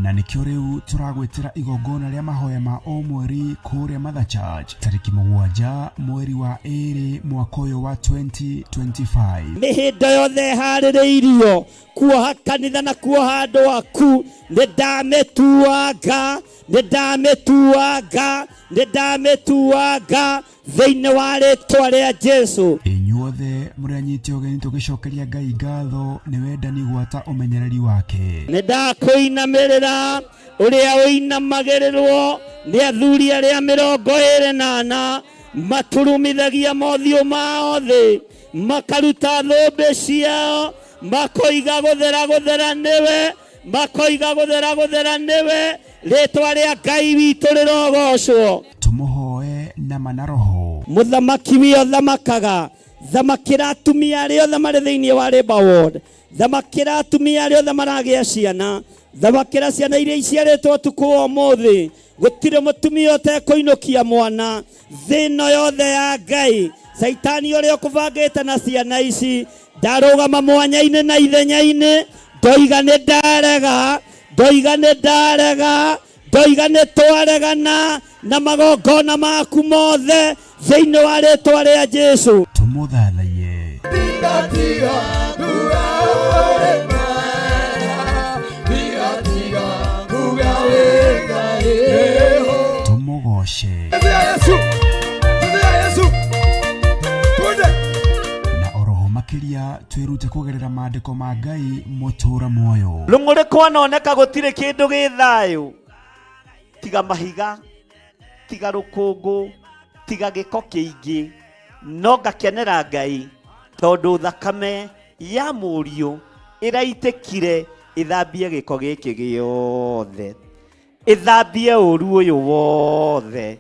Na nĩkĩo rĩu tũragwĩtĩra igongona rĩa mahoya ma o mweri kũrĩa Mother Church tarĩki 7 mweri wa 2 mwaka ũyũ wa 2025. Mĩhĩndo yothe ĩharĩrĩirio kuoha kanitha na kuoha andũ aku, nĩ ndamĩtuanga, nĩ ndamĩtuanga, nĩ ndamĩtuanga thĩinĩ wa rĩtwa rĩa Jesu. Inyuothe mũrĩ anyite ũgeni tũgĩcokeria Ngai ngatho nĩ wendani gwata ũmenyereri wake. Nĩ ndakũinamĩrĩra ũrĩa ũinamagĩrĩrwo nĩ athuri arĩa 24 maturumithagia mothiũ mao thĩ, makaruta thũmbĩ ciao, makoiga gũthera gũthera nĩwe, makoiga gũthera gũthera nĩwe, rĩtwa rĩa Ngai witũ rĩrogocwo. Tũmũhoe na ma na roho. Mũthamaki wĩ ũthamakaga, Thamakĩra atumia arĩa othe marĩ thĩinĩ wa Labour Ward. Thamakĩra atumia arĩa othe maragĩa ciana. Thamakĩra ciana iria iciarĩtwo ũtukũ wa ũmũthĩ. Gũtirĩ mũtumia ũtekũinũkia mwana. Thĩ ĩno yothe ya Ngai, Caitani ũrĩa ũkũbangĩte na ciana ici, ndarũgama mwanya-inĩ na ithenya-inĩ, ndoiga nĩ ndarega, ndoiga nĩ ndarega, ndoiga nĩ twaregana na magongona maku mothe thĩinĩ wa rĩtwa rĩa Jesu. Tũmũthathaiye. Tũmũgoce. Na oroho makĩria twĩrute kũgerera maandĩko ma Ngai mũtũra muoyo. Rũng'ũrĩ kwanoneka gũtirĩ kĩndũ gĩ thayũ tiga mahiga, tiga rũkũngũ, tiga gĩko kĩingĩ, no ngakenera Ngai tondũ thakame ya mũriũ ĩraitĩkire ĩthambie gĩko gĩkĩ gĩothe, ĩthambie ũru ũyũ wothe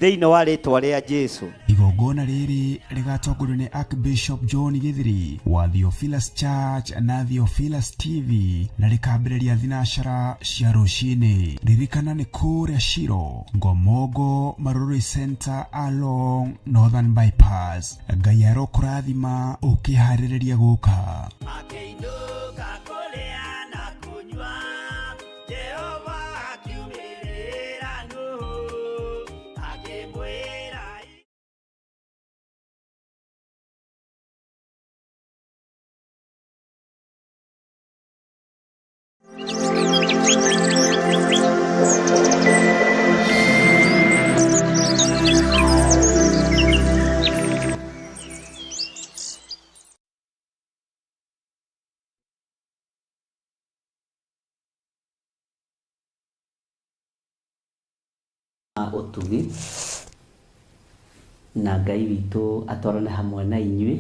thĩinĩ wa rĩtwa rĩa Jesu. Igongona rĩrĩ rĩgatongorio nĩ Archbishop John Githiri wa Theophilus Church na Theophilus TV na rĩkambĩrĩria thinacara cia rũcinĩ. Ririkana nĩ kũrĩa Shiro, Ngomongo, Marurui Center along Northern Bypass. Ngai arokũrathima ũkĩharĩrĩria gũka. Makĩinũka kũrĩa na kũnyua, Jehova akiumĩrĩra Nuhu, akĩmwĩra Ũtugi na Ngai witũ atwarane hamwe na inyuĩ.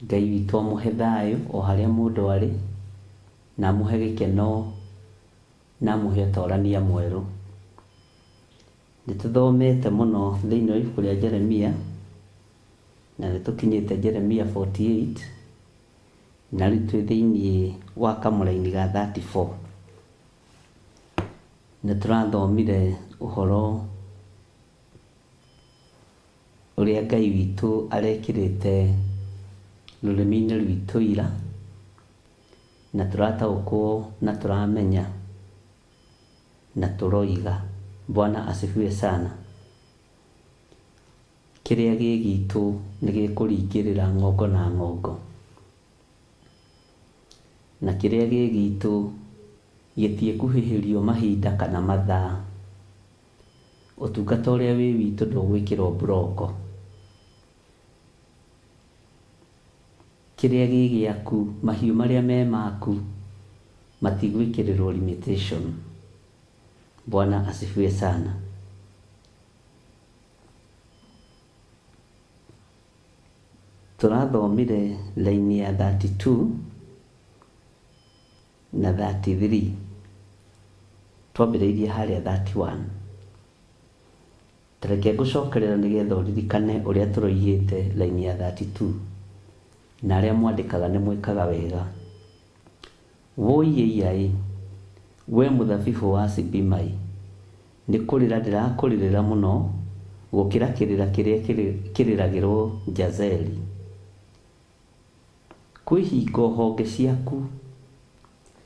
Ngai witũ amũhe thayũ o harĩa mũndũ arĩ, na amũhe gĩkeno, na amũhe ũtorania mwerũ. Nĩ tũthomete mũno thĩinĩ wa ibuku rĩa Jeremia, na nĩ tũkinyĩte Jeremia 48, na rĩu twĩ thĩinĩ wa kamũraini ga 34. Nĩ tũrathomire ũhoro ũrĩa Ngai witũ arekĩrĩte rũrĩmĩ-inĩ rwitũ ira, na tũrataũkwo na tũramenya na tũroiga. Bwana asifiwe sana. Kĩrĩa gĩ gitũ nĩ gĩkũringĩrĩra ng'ongo na ng'ongo. Na kĩrĩa gĩ gitũ gĩtiĩkuhĩhĩrio mahinda kana mathaa. Ũtungata ũrĩa wĩ witũ ndũgwĩkĩrwo mburoko. Kĩrĩa gĩ gĩaku, mahiũ marĩa me maku, matigwĩkĩrĩrwo limitation. Bwana asifiwe sana. Tũrathomire line ya 32 na 33. Twambĩrĩirie harĩa 31. Ta reke ngũcokerera nĩgetha ũririkane ũrĩa tũroigĩte line ya 32. Na arĩa mwandĩkaga nĩ mwĩkaga wega. Wũi ĩiya-ĩ, wee mũthabibũ wa Sibimai, nĩ kũrĩra ndĩrakũrĩrĩra mũno gũkĩra kĩrĩra kĩrĩa kĩrĩragĩrwo Jazeri. Kwĩ hingo honge ciaku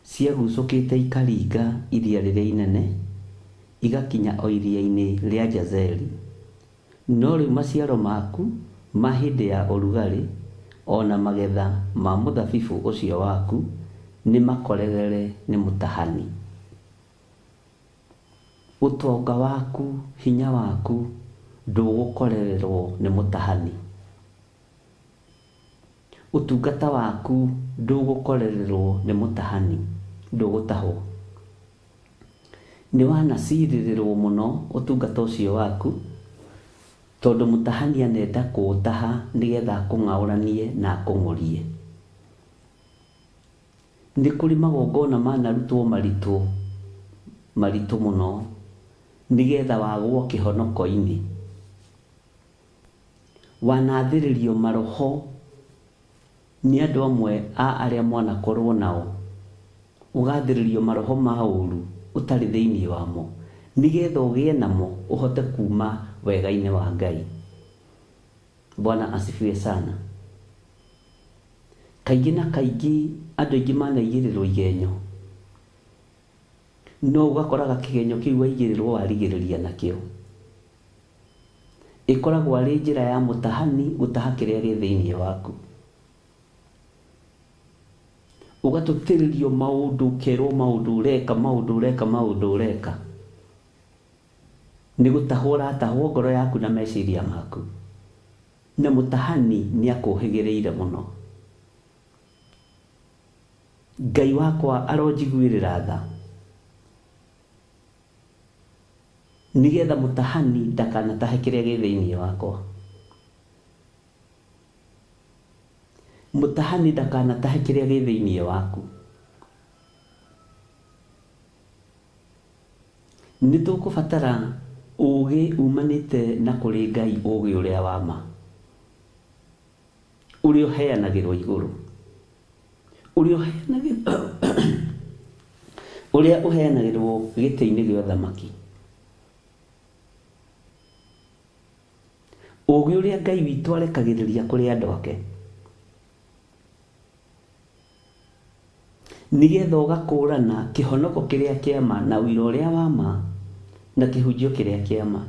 ciagucũkĩte ikaringa iria rĩrĩa inene, igakinya o iria-inĩ rĩa Jazeri. No rĩu maciaro maku ma hĩndĩ ya ũrugarĩ, o na magetha ma mũthabibũ ũcio waku, nĩ makorerere nĩ mũtahani. Ũtonga waku, hinya waku, ndũgũkorererwo nĩ mũtahani. Ũtungata waku ndũgũkorererwo nĩ mũtahani, ndũgũtahwo. Nĩ wanacirĩrĩrwo mũno ũtungata ũcio waku, tondũ mũtahani anenda kũũtaha nĩgetha akũng'aũranie na akũng'ũrie. Nĩ kũrĩ magongona manarutwo maritũ, maritũ mũno, nĩgetha wagwo kĩhonoko-inĩ. Wanathĩrĩrio maroho nĩ andũ amwe a arĩa mwanakorwo nao, ũgathĩrĩrio maroho ma ũru ũtarĩ thĩinĩ wamo, nĩgetha ũgĩe namo ũhote kuma wega-inĩ wa Ngai. Bwana asifiwe sana. Kaingĩ na kaingĩ andũ aingĩ manaigĩrĩrwo igenyo, no ũgakoraga kĩgenyo kĩu waigĩrĩrwo warigĩrĩria nakĩo. Ĩkoragwo arĩ njĩra ya mũtahani gũtaha kĩrĩa gĩ thĩinĩ waku. Ũgatũtĩrĩrio maũndũ, ũkerwo maũndũ ũreka, maũndũ ũreka, maũndũ ũreka. Nĩ gũtahwo ũratahwo ngoro yaku na meciria maku. Na mũtahani nĩ akũhĩgĩrĩire mũno. Ngai wakwa aronjiguĩrĩra tha, nĩgetha mũtahani ndakanatahe kĩrĩa gĩ thĩinĩ wakwa. Mũtahani ndakanatahe kĩrĩa gĩ thĩinĩ waku. Nĩ tũkũbatara ũũgĩ umanĩte na kũrĩ Ngai, ũũgĩ ũrĩa wa ma, ũrĩa ũheanagĩrwo igũrũ, ũrĩa ũheanagĩrwo ũrĩa ũheanagĩrwo gĩtĩ-inĩ gĩa ũthamaki. Ũũgĩ ũrĩa Ngai witũ arekagĩrĩria kũrĩ andũ ake. Nĩgetha ũgakũrana kĩhonoko kĩrĩa kĩa ma na ũira ũrĩa wa ma na kĩhunjio kĩrĩa kĩa ma.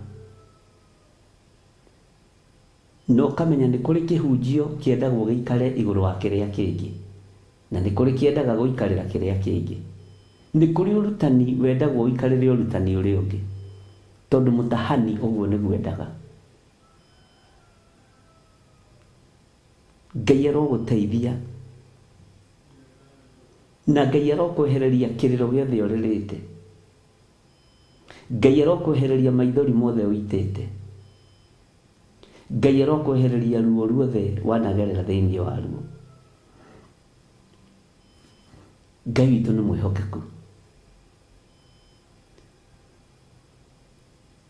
Na ũkamenya nĩ kũrĩ kĩhunjio kĩendagwo gĩikare igũrũ wa kĩrĩa kĩngĩ, na nĩ kũrĩ kĩendaga gũikarĩra kĩrĩa kĩngĩ. Nĩ kũrĩ ũrutani wendagwo ũikarĩre ũrutani ũrĩa ũngĩ, tondũ mũtahani ũguo nĩguo endaga. Ngai arogũteithia na Ngai arokwehereria kĩrĩro gĩothe ũrĩrĩte. Ngai arokwehereria maithori mothe ũitĩte. Ngai arokwehereria ruo ruothe wanagerera thĩinĩ wa ruo. Ngai witũ nĩ mwĩhokeku.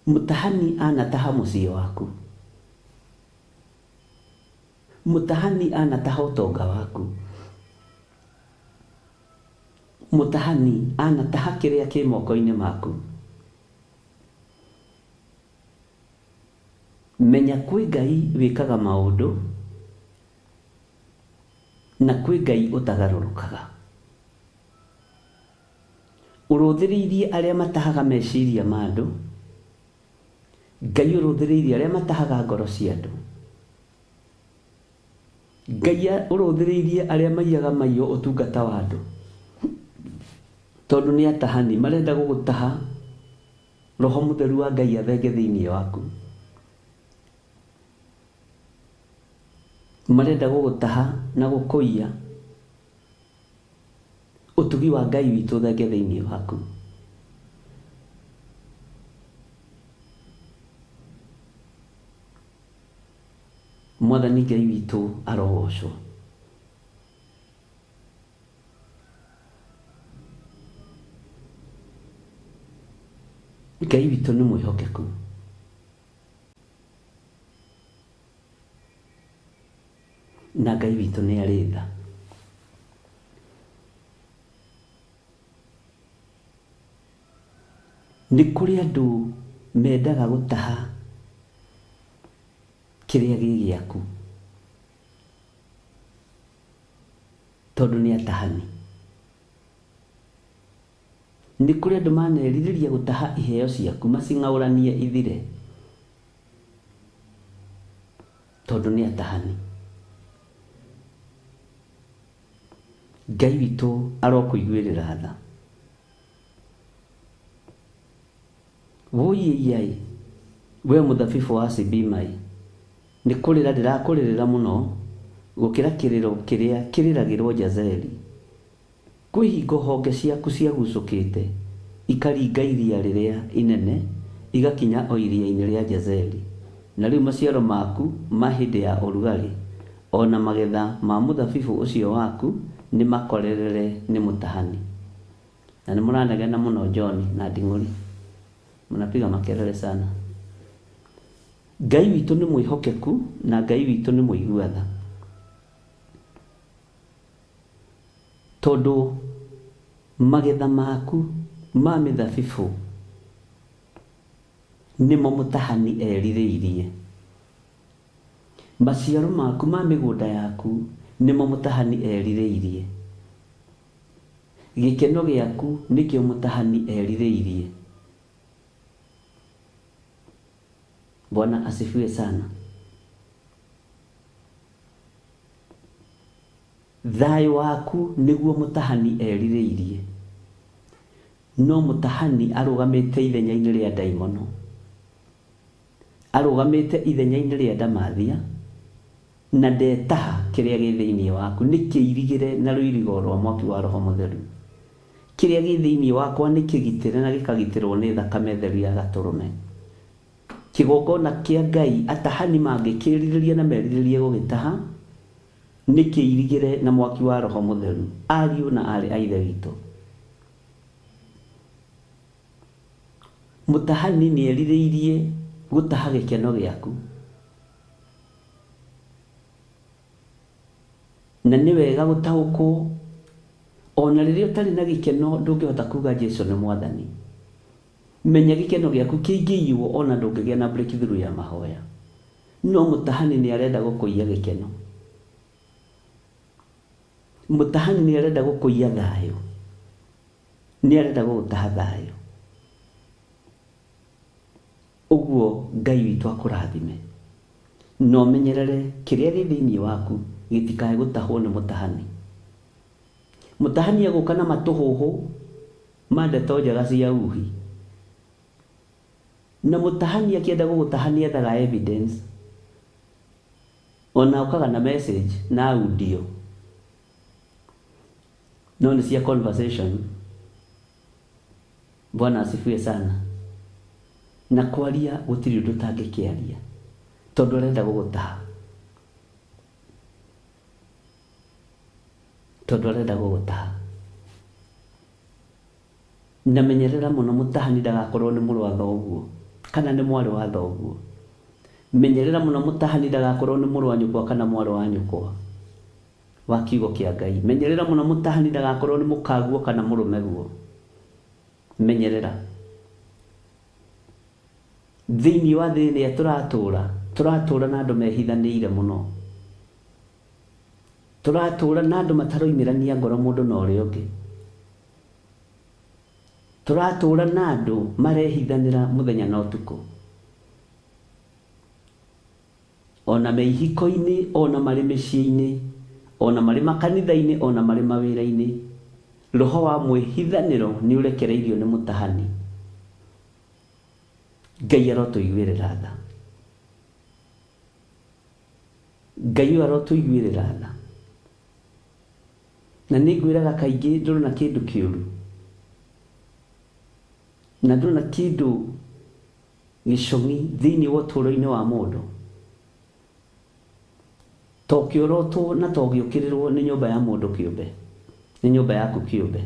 Mũtahani anataha mũciĩ waku. Mũtahani anataha ũtonga waku. Mũtahani anataha kĩrĩa kĩ moko-inĩ maku. Menya kwĩ Ngai wĩkaga maũndũ na kwĩ Ngai ũtagarũrũkaga. Ũrũthĩrĩirie arĩa matahaga meciria ma andũ. Ngai ũrũthĩrĩirie arĩa matahaga ngoro cia andũ. Ngai ũrũthĩrĩirie arĩa maiyaga maiyo ũtungata wa andũ. Tondũ nĩ atahani marenda gũgũtaha Roho Mũtheru wa Ngai athenge thĩinĩ waku. Marenda gũgũtaha na gũkũiya ũtugi wa Ngai witũ ũthenge thĩinĩ waku. Mwathani Ngai witũ arogocwo. Ngai witũ nĩ mwĩhokeku. Na Ngai witũ nĩ arĩ tha. Nĩ kũrĩ andũ mendaga gũtaha kĩrĩa gĩ gĩaku tondũ nĩ atahani. Nĩ kũrĩ andũ manerirĩria gũtaha iheo ciaku macing'aũranie ithire tondũ nĩ atahani. Ngai witũ arokũiguĩrĩra tha. Wũi-ĩiya-ĩ, wee mũthabibũ wa Sibima-ĩ, nĩ kũrĩra ndĩrakũrĩrĩra mũno gũkĩra kĩrĩro kĩrĩa kĩrĩragĩrũo Jazeri! Kwĩ hingo honge ciaku ciagucũkĩte ikaringa iria rĩrĩa inene igakinya o iria-inĩ rĩa Jazeri, na rĩu maciaro maku ma hĩndĩ ya ũrugarĩ, o na magetha ma mũthabibũ ũcio waku nĩ makorerere nĩ mũtahani. Na nĩ mũranegena mũno John na Nding'ũri. Mnapiga makelele sana. Ngai witũ nĩ mwĩhokeku na Ngai witũ nĩ mũigua tha. Tondũ magetha maku ma mĩthabibũ nĩmo mũtahani erirĩirie. Maciaro maku ma mĩgũnda yaku nĩmo mũtahani erirĩirie. Gĩkeno gĩaku nĩkĩo mũtahani erirĩirie. Bwana asifiwe sana. Thayũ waku nĩguo mũtahani erirĩirie. No mũtahani arũgamĩte ithenya-inĩ rĩa ndaimono. Arũgamĩte ithenya-inĩ rĩa ndamathia, na ndetaha kĩrĩa gĩ thĩinĩ waku. Nĩ kĩirigĩre na rũirigo rwa mwaki wa Roho Mũtheru. Kĩrĩa gĩ thĩinĩ wakwa nĩ kĩgitĩre na gĩkagitĩrwo nĩ thakame theru ya Gatũrũme. Kĩgongona kĩa Ngai atahani mangĩkĩrirĩria na merirĩrie gũgĩtaha, nĩ kĩirigĩre na mwaki wa Roho Mũtheru, ariũ na aarĩ a Ithe witũ. Mũtahani nĩ erirĩirie gũtaha gĩkeno gĩaku. Na nĩ wega gũtaũkwo, o na rĩrĩa ũtarĩ na gĩkeno ndũngĩhota kuga Jesu nĩ Mwathani. Menya gĩkeno gĩaku kĩngĩiywo o na ndũngĩgĩa na breakthrough ya mahoya. No mũtahani nĩ arenda gũkũiya gĩkeno. Mũtahani nĩ arenda gũkũiya thayũ. Nĩ arenda gũgũtaha thayũ. Ũguo Ngai witũ akũrathime. Na ũmenyerere kĩrĩa gĩ thĩinĩ waku gĩtikae gũtahwo nĩ mũtahani. Mũtahani egũka na matũhũhũ ma ndeto njega cia uhi. Na mũtahani akĩenda gũgũtaha nĩ ethaga evidence. Ona okaga na message na audio. No nĩ cia conversation. Bwana asifiwe sana. Na kwaria gũtirĩ ũndũ ũtangĩkĩaria tondũ arenda gũgũtaha. Tondũ arenda gũgũtaha. Na menyerera mũno mũtahani ndagakorwo nĩ mũrũ wa thoguo kana nĩ mwarĩ wa thoguo. Menyerera mũno mũtahani ndagakorwo nĩ mũrũ wa nyũkwa kana mwarĩ wa nyũkwa wa kiugo kĩa Ngai. Menyerera mũno mũtahani ndagakorwo nĩ mũkaguo kana mũrũmeguo. Menyerera. Thĩinĩ wa thĩ ĩrĩa tũratũra, tũratũra na andũ mehithanĩire mũno. Tũratũra na andũ mataroimĩrania ngoro mũndũ na ũrĩa ũngĩ. Tũratũra na andũ marehithanĩra mũthenya na ũtukũ. Ona me ihiko-inĩ, ona marĩ mĩciĩ-inĩ, ona marĩ makanitha-inĩ, ona marĩ mawĩra-inĩ. Roho wa mwĩhithanĩro nĩ ũrekereirio nĩ mũtahani. Ngai arotũiguĩrĩra tha. Ngai ũyũ arotũiguĩrĩra tha. Na nĩ ngwĩraga kaingĩ ndũrona kĩndũ kĩũru. Na ndũrona kĩndũ gĩcong'i thĩinĩ wa ũtũũro-inĩ wa mũndũ. To kĩorotwo na to gĩũkĩrĩrwo nĩ nyũmba ya mũndũ kĩũmbe. Nĩ nyũmba yaku kĩũmbe.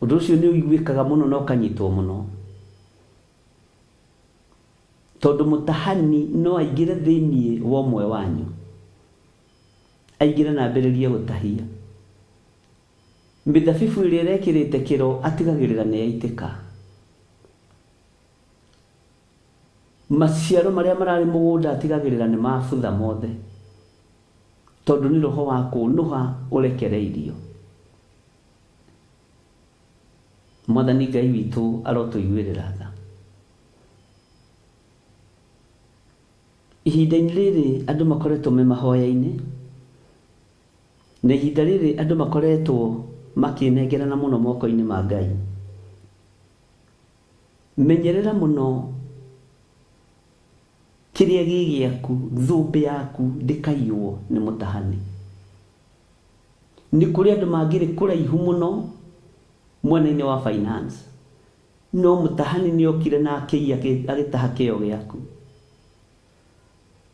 Ũndũ ũcio nĩ ũiguĩkaga mũno na ũkanyitwo mũno. Tondũ mũtahani no aingĩre thĩinĩ wa ũmwe wanyu. Aingĩre na ambĩrĩrie gũtahia. Mĩthabibũ ĩrĩa ĩrekĩrĩte kĩro atigagĩrĩra nĩ yaitĩka. Maciaro marĩa mararĩ mũgũnda atigagĩrĩra nĩ mabutha mothe. Tondũ nĩ roho wa kũnũha ũrekereirio. Mwathani Ngai witũ arotũiguĩrĩra tha. Ihinda-inĩ rĩrĩ andũ makoretwo me mahoya-inĩ, na ihinda rĩrĩ andũ makoretwo makĩnengerana mũno moko-inĩ ma Ngai. Menyerera mũno kĩrĩa gĩ gĩaku, thũmbĩ yaku ndĩkaiywo nĩ mũtahani. Nĩ kũrĩ andũ mangĩrĩ kũraihu mũno mwena-inĩ wa finance, no mũtahani nĩ okire na akĩiya agĩtaha kĩo gĩaku.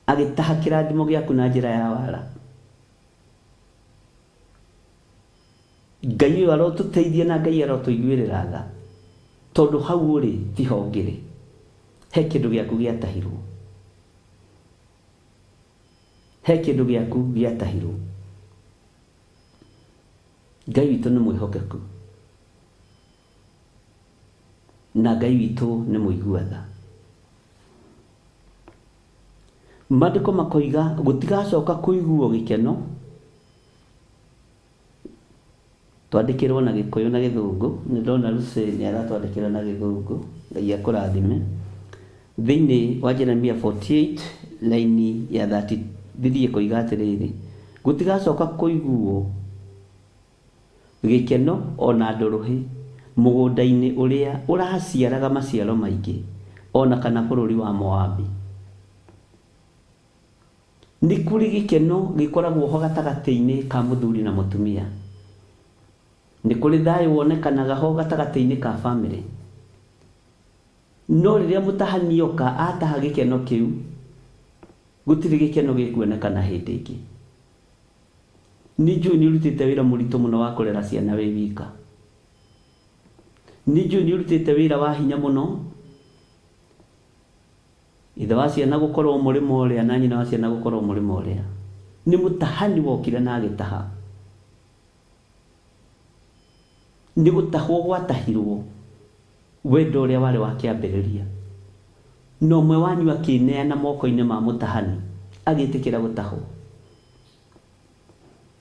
Agĩtaha kĩrathimo gĩaku na njĩra ya wara. Ngai ũyũ arotũteithia na Ngai arotũiguĩrĩra tha, tondũ hau ũrĩ tiho ngĩrĩ. He kĩndũ gĩaku gĩatahirwo. He kĩndũ gĩaku gĩatahirwo. Ngai witũ nĩ mwĩhokeku. Na Ngai witũ nĩ mũigua tha. Maandĩko makoiga gũtigacoka kũiguo gĩkeno, twandĩkĩrwo na Gĩkũyũ na Gĩthũngũ, nĩ ndona Lucy nĩ aratwandĩkĩra na Gĩthũngũ, Ngai akũrathime. Thĩinĩ wa Jeremia 48 raini ya 33 ĩkoiga atĩrĩrĩ, gũtigacoka kũiguo Gĩkeno o na ndũrũhĩ mũgũnda-inĩ ũrĩa ũraciaraga maciaro maingĩ, o na kana bũrũri wa Moabi. Nĩ kũrĩ gĩkeno gĩkoragwo ho gatagatĩ-inĩ ka mũthuri na mũtumia. Nĩ kũrĩ thayũ wonekanaga ho gatagatĩ-inĩ ka famĩlĩ. No rĩrĩa mũtahani oka ataha gĩkeno kĩu, gũtirĩ gĩkeno gĩkuonekana hĩndĩ ĩngĩ. Nĩ njũĩ nĩ ũrutĩte wĩra mũritũ mũno wa kũrera ciana wĩ wika. Nĩ njũĩ nĩ ũrutĩte wĩra wa hinya mũno, ithe wa ciana gũkorwo mũrĩmo ũrĩa na nyina wa ciana gũkorwo mũrĩmo ũrĩa. Nĩ mũtahani wokire na agĩtaha. Nĩ gũtahwo gwatahirwo wendo ũrĩa warĩ wa kĩambĩrĩria. Na ũmwe wanyu akĩĩneana moko-inĩ ma mũtahani, agĩtĩkĩra gũtahwo.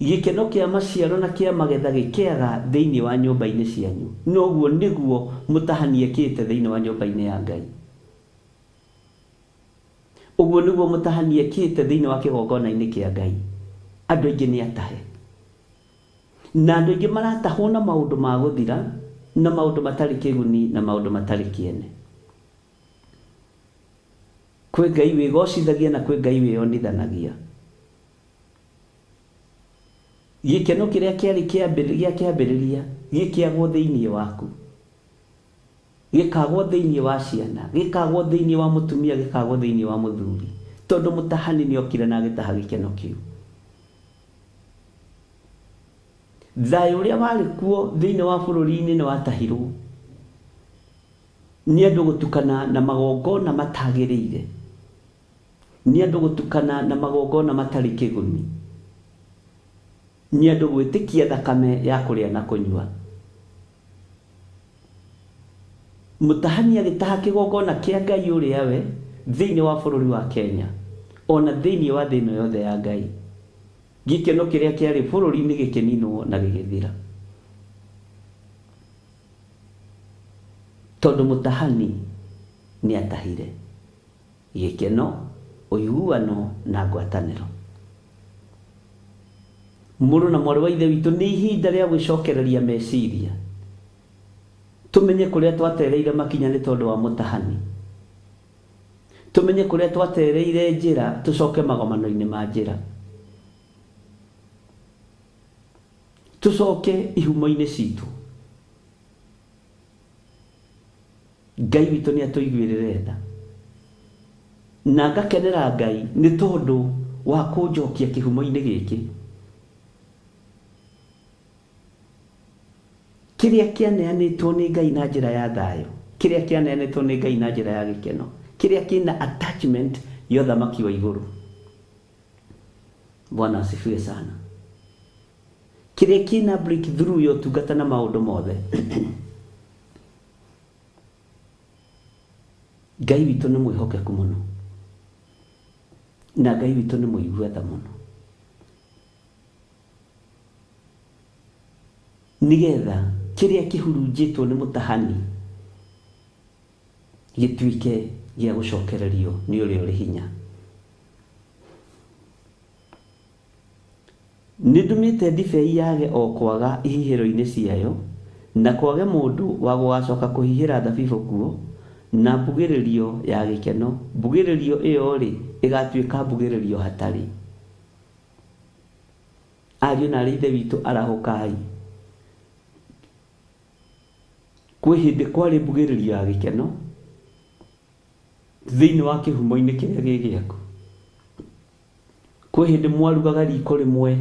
Gĩkeno kĩa maciaro na kĩa magetha gĩkĩaga thĩinĩ wa nyũmba-inĩ cianyu. Na ũguo nĩguo mũtahani ekĩte thĩinĩ wa nyũmba-inĩ ya Ngai. Ũguo nĩguo mũtahani ekĩte thĩinĩ wa kĩgongona-inĩ kĩa Ngai. Andũ aingĩ nĩ atahe. Na andũ aingĩ maratahwo na maũndũ ma gũthira, na maũndũ matarĩ kĩguni, na maũndũ matarĩ kĩene. Kwĩ Ngai wĩgocithagia na kwĩ Ngai wĩyonithanagia. Gĩkeno kĩrĩa kĩarĩ gĩa kĩambĩrĩria gĩkĩagwo thĩinĩ waku. Gĩkagwo thĩinĩ wa ciana, gĩkagwo thĩinĩ wa mũtumia, gĩkagwo thĩinĩ wa mũthuri. Tondũ mũtahani nĩ okire na agĩtaha gĩkeno kĩu. Thayũ ũrĩa warĩ kuo thĩinĩ wa bũrũri-inĩ nĩ watahirwo nĩ andũ gũtukana na magongona matagĩrĩire, nĩ andũ gũtukana na magongona matarĩ kĩguni, nĩ andũ gwĩtĩkia thakame ya kũrĩa na kũnyua. Mũtahani agĩtaha kĩgongona kĩa Ngai ũrĩa we thĩinĩ wa bũrũri wa Kenya, o na thĩinĩ wa thĩ ĩno yothe ya Ngai. Gĩkeno kĩrĩa kĩarĩ bũrũri-inĩ gĩkĩninwo na gĩgĩthira. Tondũ mũtahani nĩatahire gĩkeno, ũiguano na ngwatanĩro. Mũrũ na mwarĩ wa Ithe witũ, nĩ ihinda rĩa gwĩcokereria meciria, tũmenye kũrĩa twatereire makinya nĩ tondũ wa mũtahani. Tũmenye kũrĩa twatereire njĩra, tũcoke magomano-inĩ ma njĩra. Tũcoke ihumo-inĩ citũ. Ngai witũ nĩ atũiguĩrĩre tha. Na ngakenera Ngai nĩ tondũ wa kũnjokia kĩhumo-inĩ gĩkĩ. Kĩrĩa kĩaneanĩtwo nĩ Ngai na njĩra ya thayũ, kĩrĩa kĩaneanĩtwo nĩ Ngai na njĩra ya gĩkeno, kĩrĩa kĩna attachment ya ũthamaki wa igũrũ. Bwana asifiwe sana. Kĩrĩa kĩna breakthrough ya ũtungata na maũndũ mothe. Ngai witũ nĩ mwĩhokeku mũno na Ngai witũ nĩ mũigua tha mũno. Nĩgetha kĩrĩa kĩhurunjĩtwo nĩ mũtahani gĩtuĩke gĩa gũcokererio nĩ ũrĩa ũrĩ hinya. Nĩndũmĩte ndibei yage o kwaga ihihĩro-inĩ ciayo, na kwage mũndũ wa gũgacoka kũhihĩra thabibũ kuo, na mbugĩrĩrio ya gĩkeno, mbugĩrĩrio ĩyo-rĩ, ĩgatuĩka mbugĩrĩrio hatarĩ. Ariũ na aarĩ a Ithe witũ, arahũkai! Kwĩ hĩndĩ kwarĩ mbugĩrĩrio ya gĩkeno thĩinĩ wa kĩhumo-inĩ kĩrĩa gĩ gĩaku. Kwĩ hĩndĩ mwarugaga riko rĩmwe,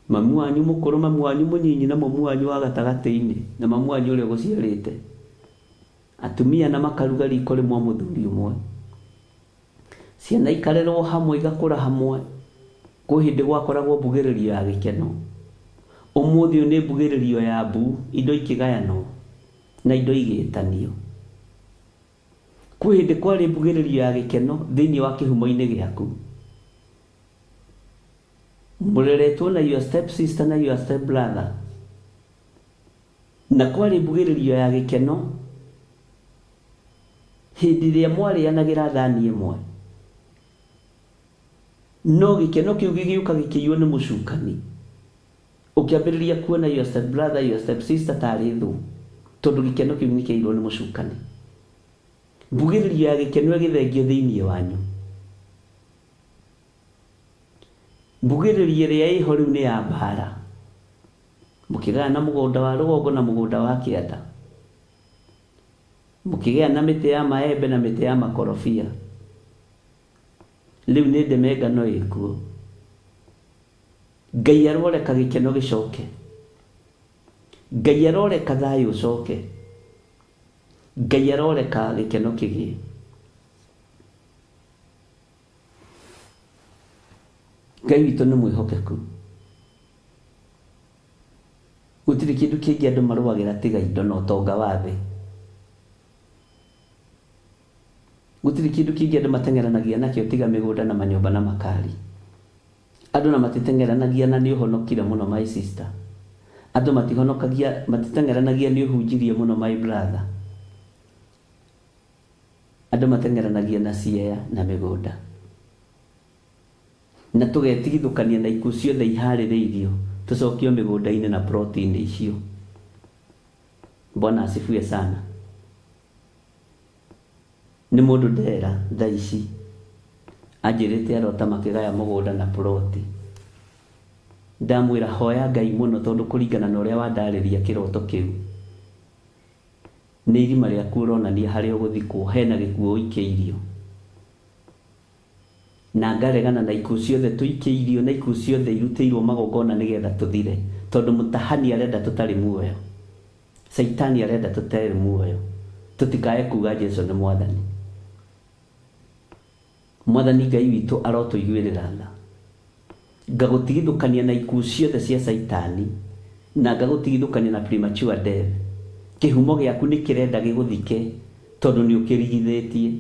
mamu wanyu mũkũrũ, mamu wanyu mũnyinyi na mamu wanyu wa gatagatĩ-inĩ na mamu wanyu ũrĩa ũgũciarĩte. Atumia na makaruga riko rĩmwe mũthuri ũmwe. Ciana ikarerwo hamwe igakũra hamwe. Kwĩ hĩndĩ gwakoragwo mbugĩrĩrio ya gĩkeno. Ũmũthĩ ũyũ nĩ mbugĩrĩrio ya mbu, indo ikĩgayanwo na indo igĩtanio. Kwĩ hĩndĩ kwarĩ mbugĩrĩrio ya gĩkeno thĩinĩ wa kĩhumo-inĩ gĩaku. Mũreretwo na your step sister na your step brother. Na kwarĩ mbugĩrĩrio ya gĩkeno hĩndĩ ĩrĩa mwarĩanagĩra thani ĩmwe. No gĩkeno kĩu gĩgĩũka gĩkĩiywo nĩ mũcukani. Ũkĩambĩrĩria kuona your step brother, your step sister tarĩ thũ, tondũ gĩkeno kĩu nĩ kĩaiyirwo nĩ mũcukani. Mbugĩrĩrio ya gĩkeno ĩgĩthengio thĩinĩ wanyu. Mbugĩrĩrio ĩrĩa ĩho rĩu nĩ ya mbara. Mũkĩgayana mũgũnda wa rũgongo na mũgũnda wa kĩanda. Mũkĩgĩa na mĩtĩ ya maembe na mĩtĩ ya makorobia. Rĩu nĩ ndemengano ĩkuo. Ngai aroreka gĩkeno gĩcoke. Ngai aroreka thayũ ũcoke. Ngai aroreka gĩkeno kĩgĩe. Ngai witũ nĩ mwĩhokeku. Gũtirĩ kĩndũ kĩngĩ andũ marũagĩra tiga indo na ũtonga wa thĩ. Gũtirĩ kĩndũ kĩngĩ andũ mateng'eranagia nakĩo tiga mĩgũnda na manyũmba na makari. Andũ na matiteng'eranagia na nĩ ũhonokire mũno my sister. Andũ matihonokagia matiteng'eranagia nĩ ũhunjirie mũno my brother. Andũ mateng'eranagia na ciea na mĩgũnda. Na tũgetigithũkania na ikuũ ciothe iharĩrĩirio tũcokio mĩgũnda-inĩ na plot-inĩ icio. Bwana asifiwe sana. Nĩ mũndũ ndera thaa ici anjĩrĩte arota makĩgaya mũgũnda na plot. Ndamwĩra hoya Ngai mũno tondũ kũringana na ũrĩa wandarĩria kĩroto kĩu nĩ irima rĩaku ũronania harĩa ũgũthikwo hena gĩkuũ ũikĩirio. Na ngaregana na ikuũ ciothe tũikĩirio na ikuũ ciothe irutĩirwo magongona nĩgetha tũthire tondũ mũtahani arenda tũtarĩ muoyo. Caitani arenda tũtarĩ muoyo tũtikae kuga Jesu nĩ mwathani. Mwathani Ngai witũ arotũiguĩrĩra tha. Ngagũtigithũkania na ikuũ ciothe cia Caitani na ngagũtigithũkania na premature death. Kĩhumo gĩaku nĩ kĩrenda gĩgũthike tondũ nĩ ũkĩrigithĩtie.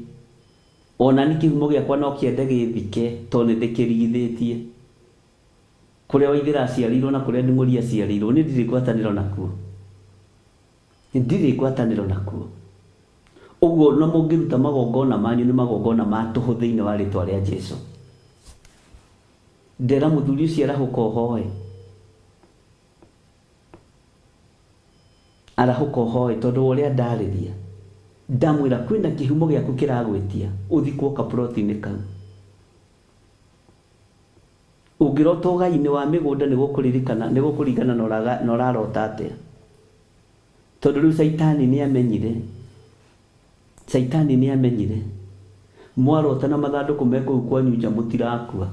Ona ni kĩhumo gĩakwa no kĩende gĩthike tondũ nĩ ndĩkĩrigithĩtie. Kũrĩa Waithĩra aciarĩirwo na kũrĩa Ndung'ũri aciarĩirwo niĩ ndirĩ ngwatanĩro nakuo. Ndirĩ ngwatanĩro nakuo. Ũguo na mũngĩruta magongona manyu nĩ magongona ma tũhũ thĩinĩ wa rĩtwa rĩa Jesu. Ndera mũthuri ũcio arahũka ũhoe. Arahũka ũhoe tondũ wa ũrĩa ndarĩria. Ndamwĩra kwĩna kĩhumo gĩaku kĩragwĩtia ũthikwo kaploti-inĩ kau. Ũngĩrota ũgai-inĩ wa mĩgũnda nĩ gũkũririkana nĩ gũkũringana na ũrarota atĩa. Tondũ rĩu caitani nĩ amenyire. Caitani nĩ amenyire. Mwarota na mathandũkũ me kũu kwanyu nja mũtirakua.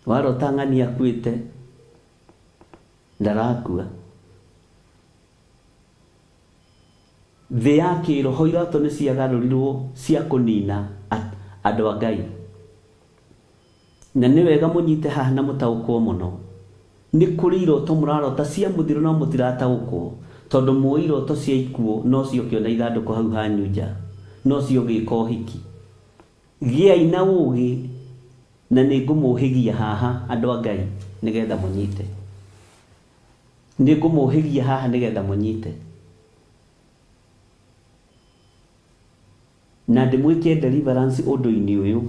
Warota ng'ania akuĩte ndarakua. Thĩ ya kĩroho iroto nĩ ciagarũrirwo cia kũnina andũ a Ngai. Na nĩ wega mũnyite haha na mũtaũkwo mũno. Nĩ kũrĩ iroto mũrarota cia mũthiro no mũtirataũkwo tondũ mũĩ iroto cia ikuũ no cio ũkĩona ithandũkũ hau hanyu nja, no cio ũgĩka ũhiki. Gĩai na ũũgĩ na nĩ ngũmũhĩgia haha andũ a Ngai nĩgetha mũnyite. Nĩ ngũmũhĩgia haha nĩgetha mũnyite. Na ndĩmwĩke deliverance ũndũ-inĩ ũyũ.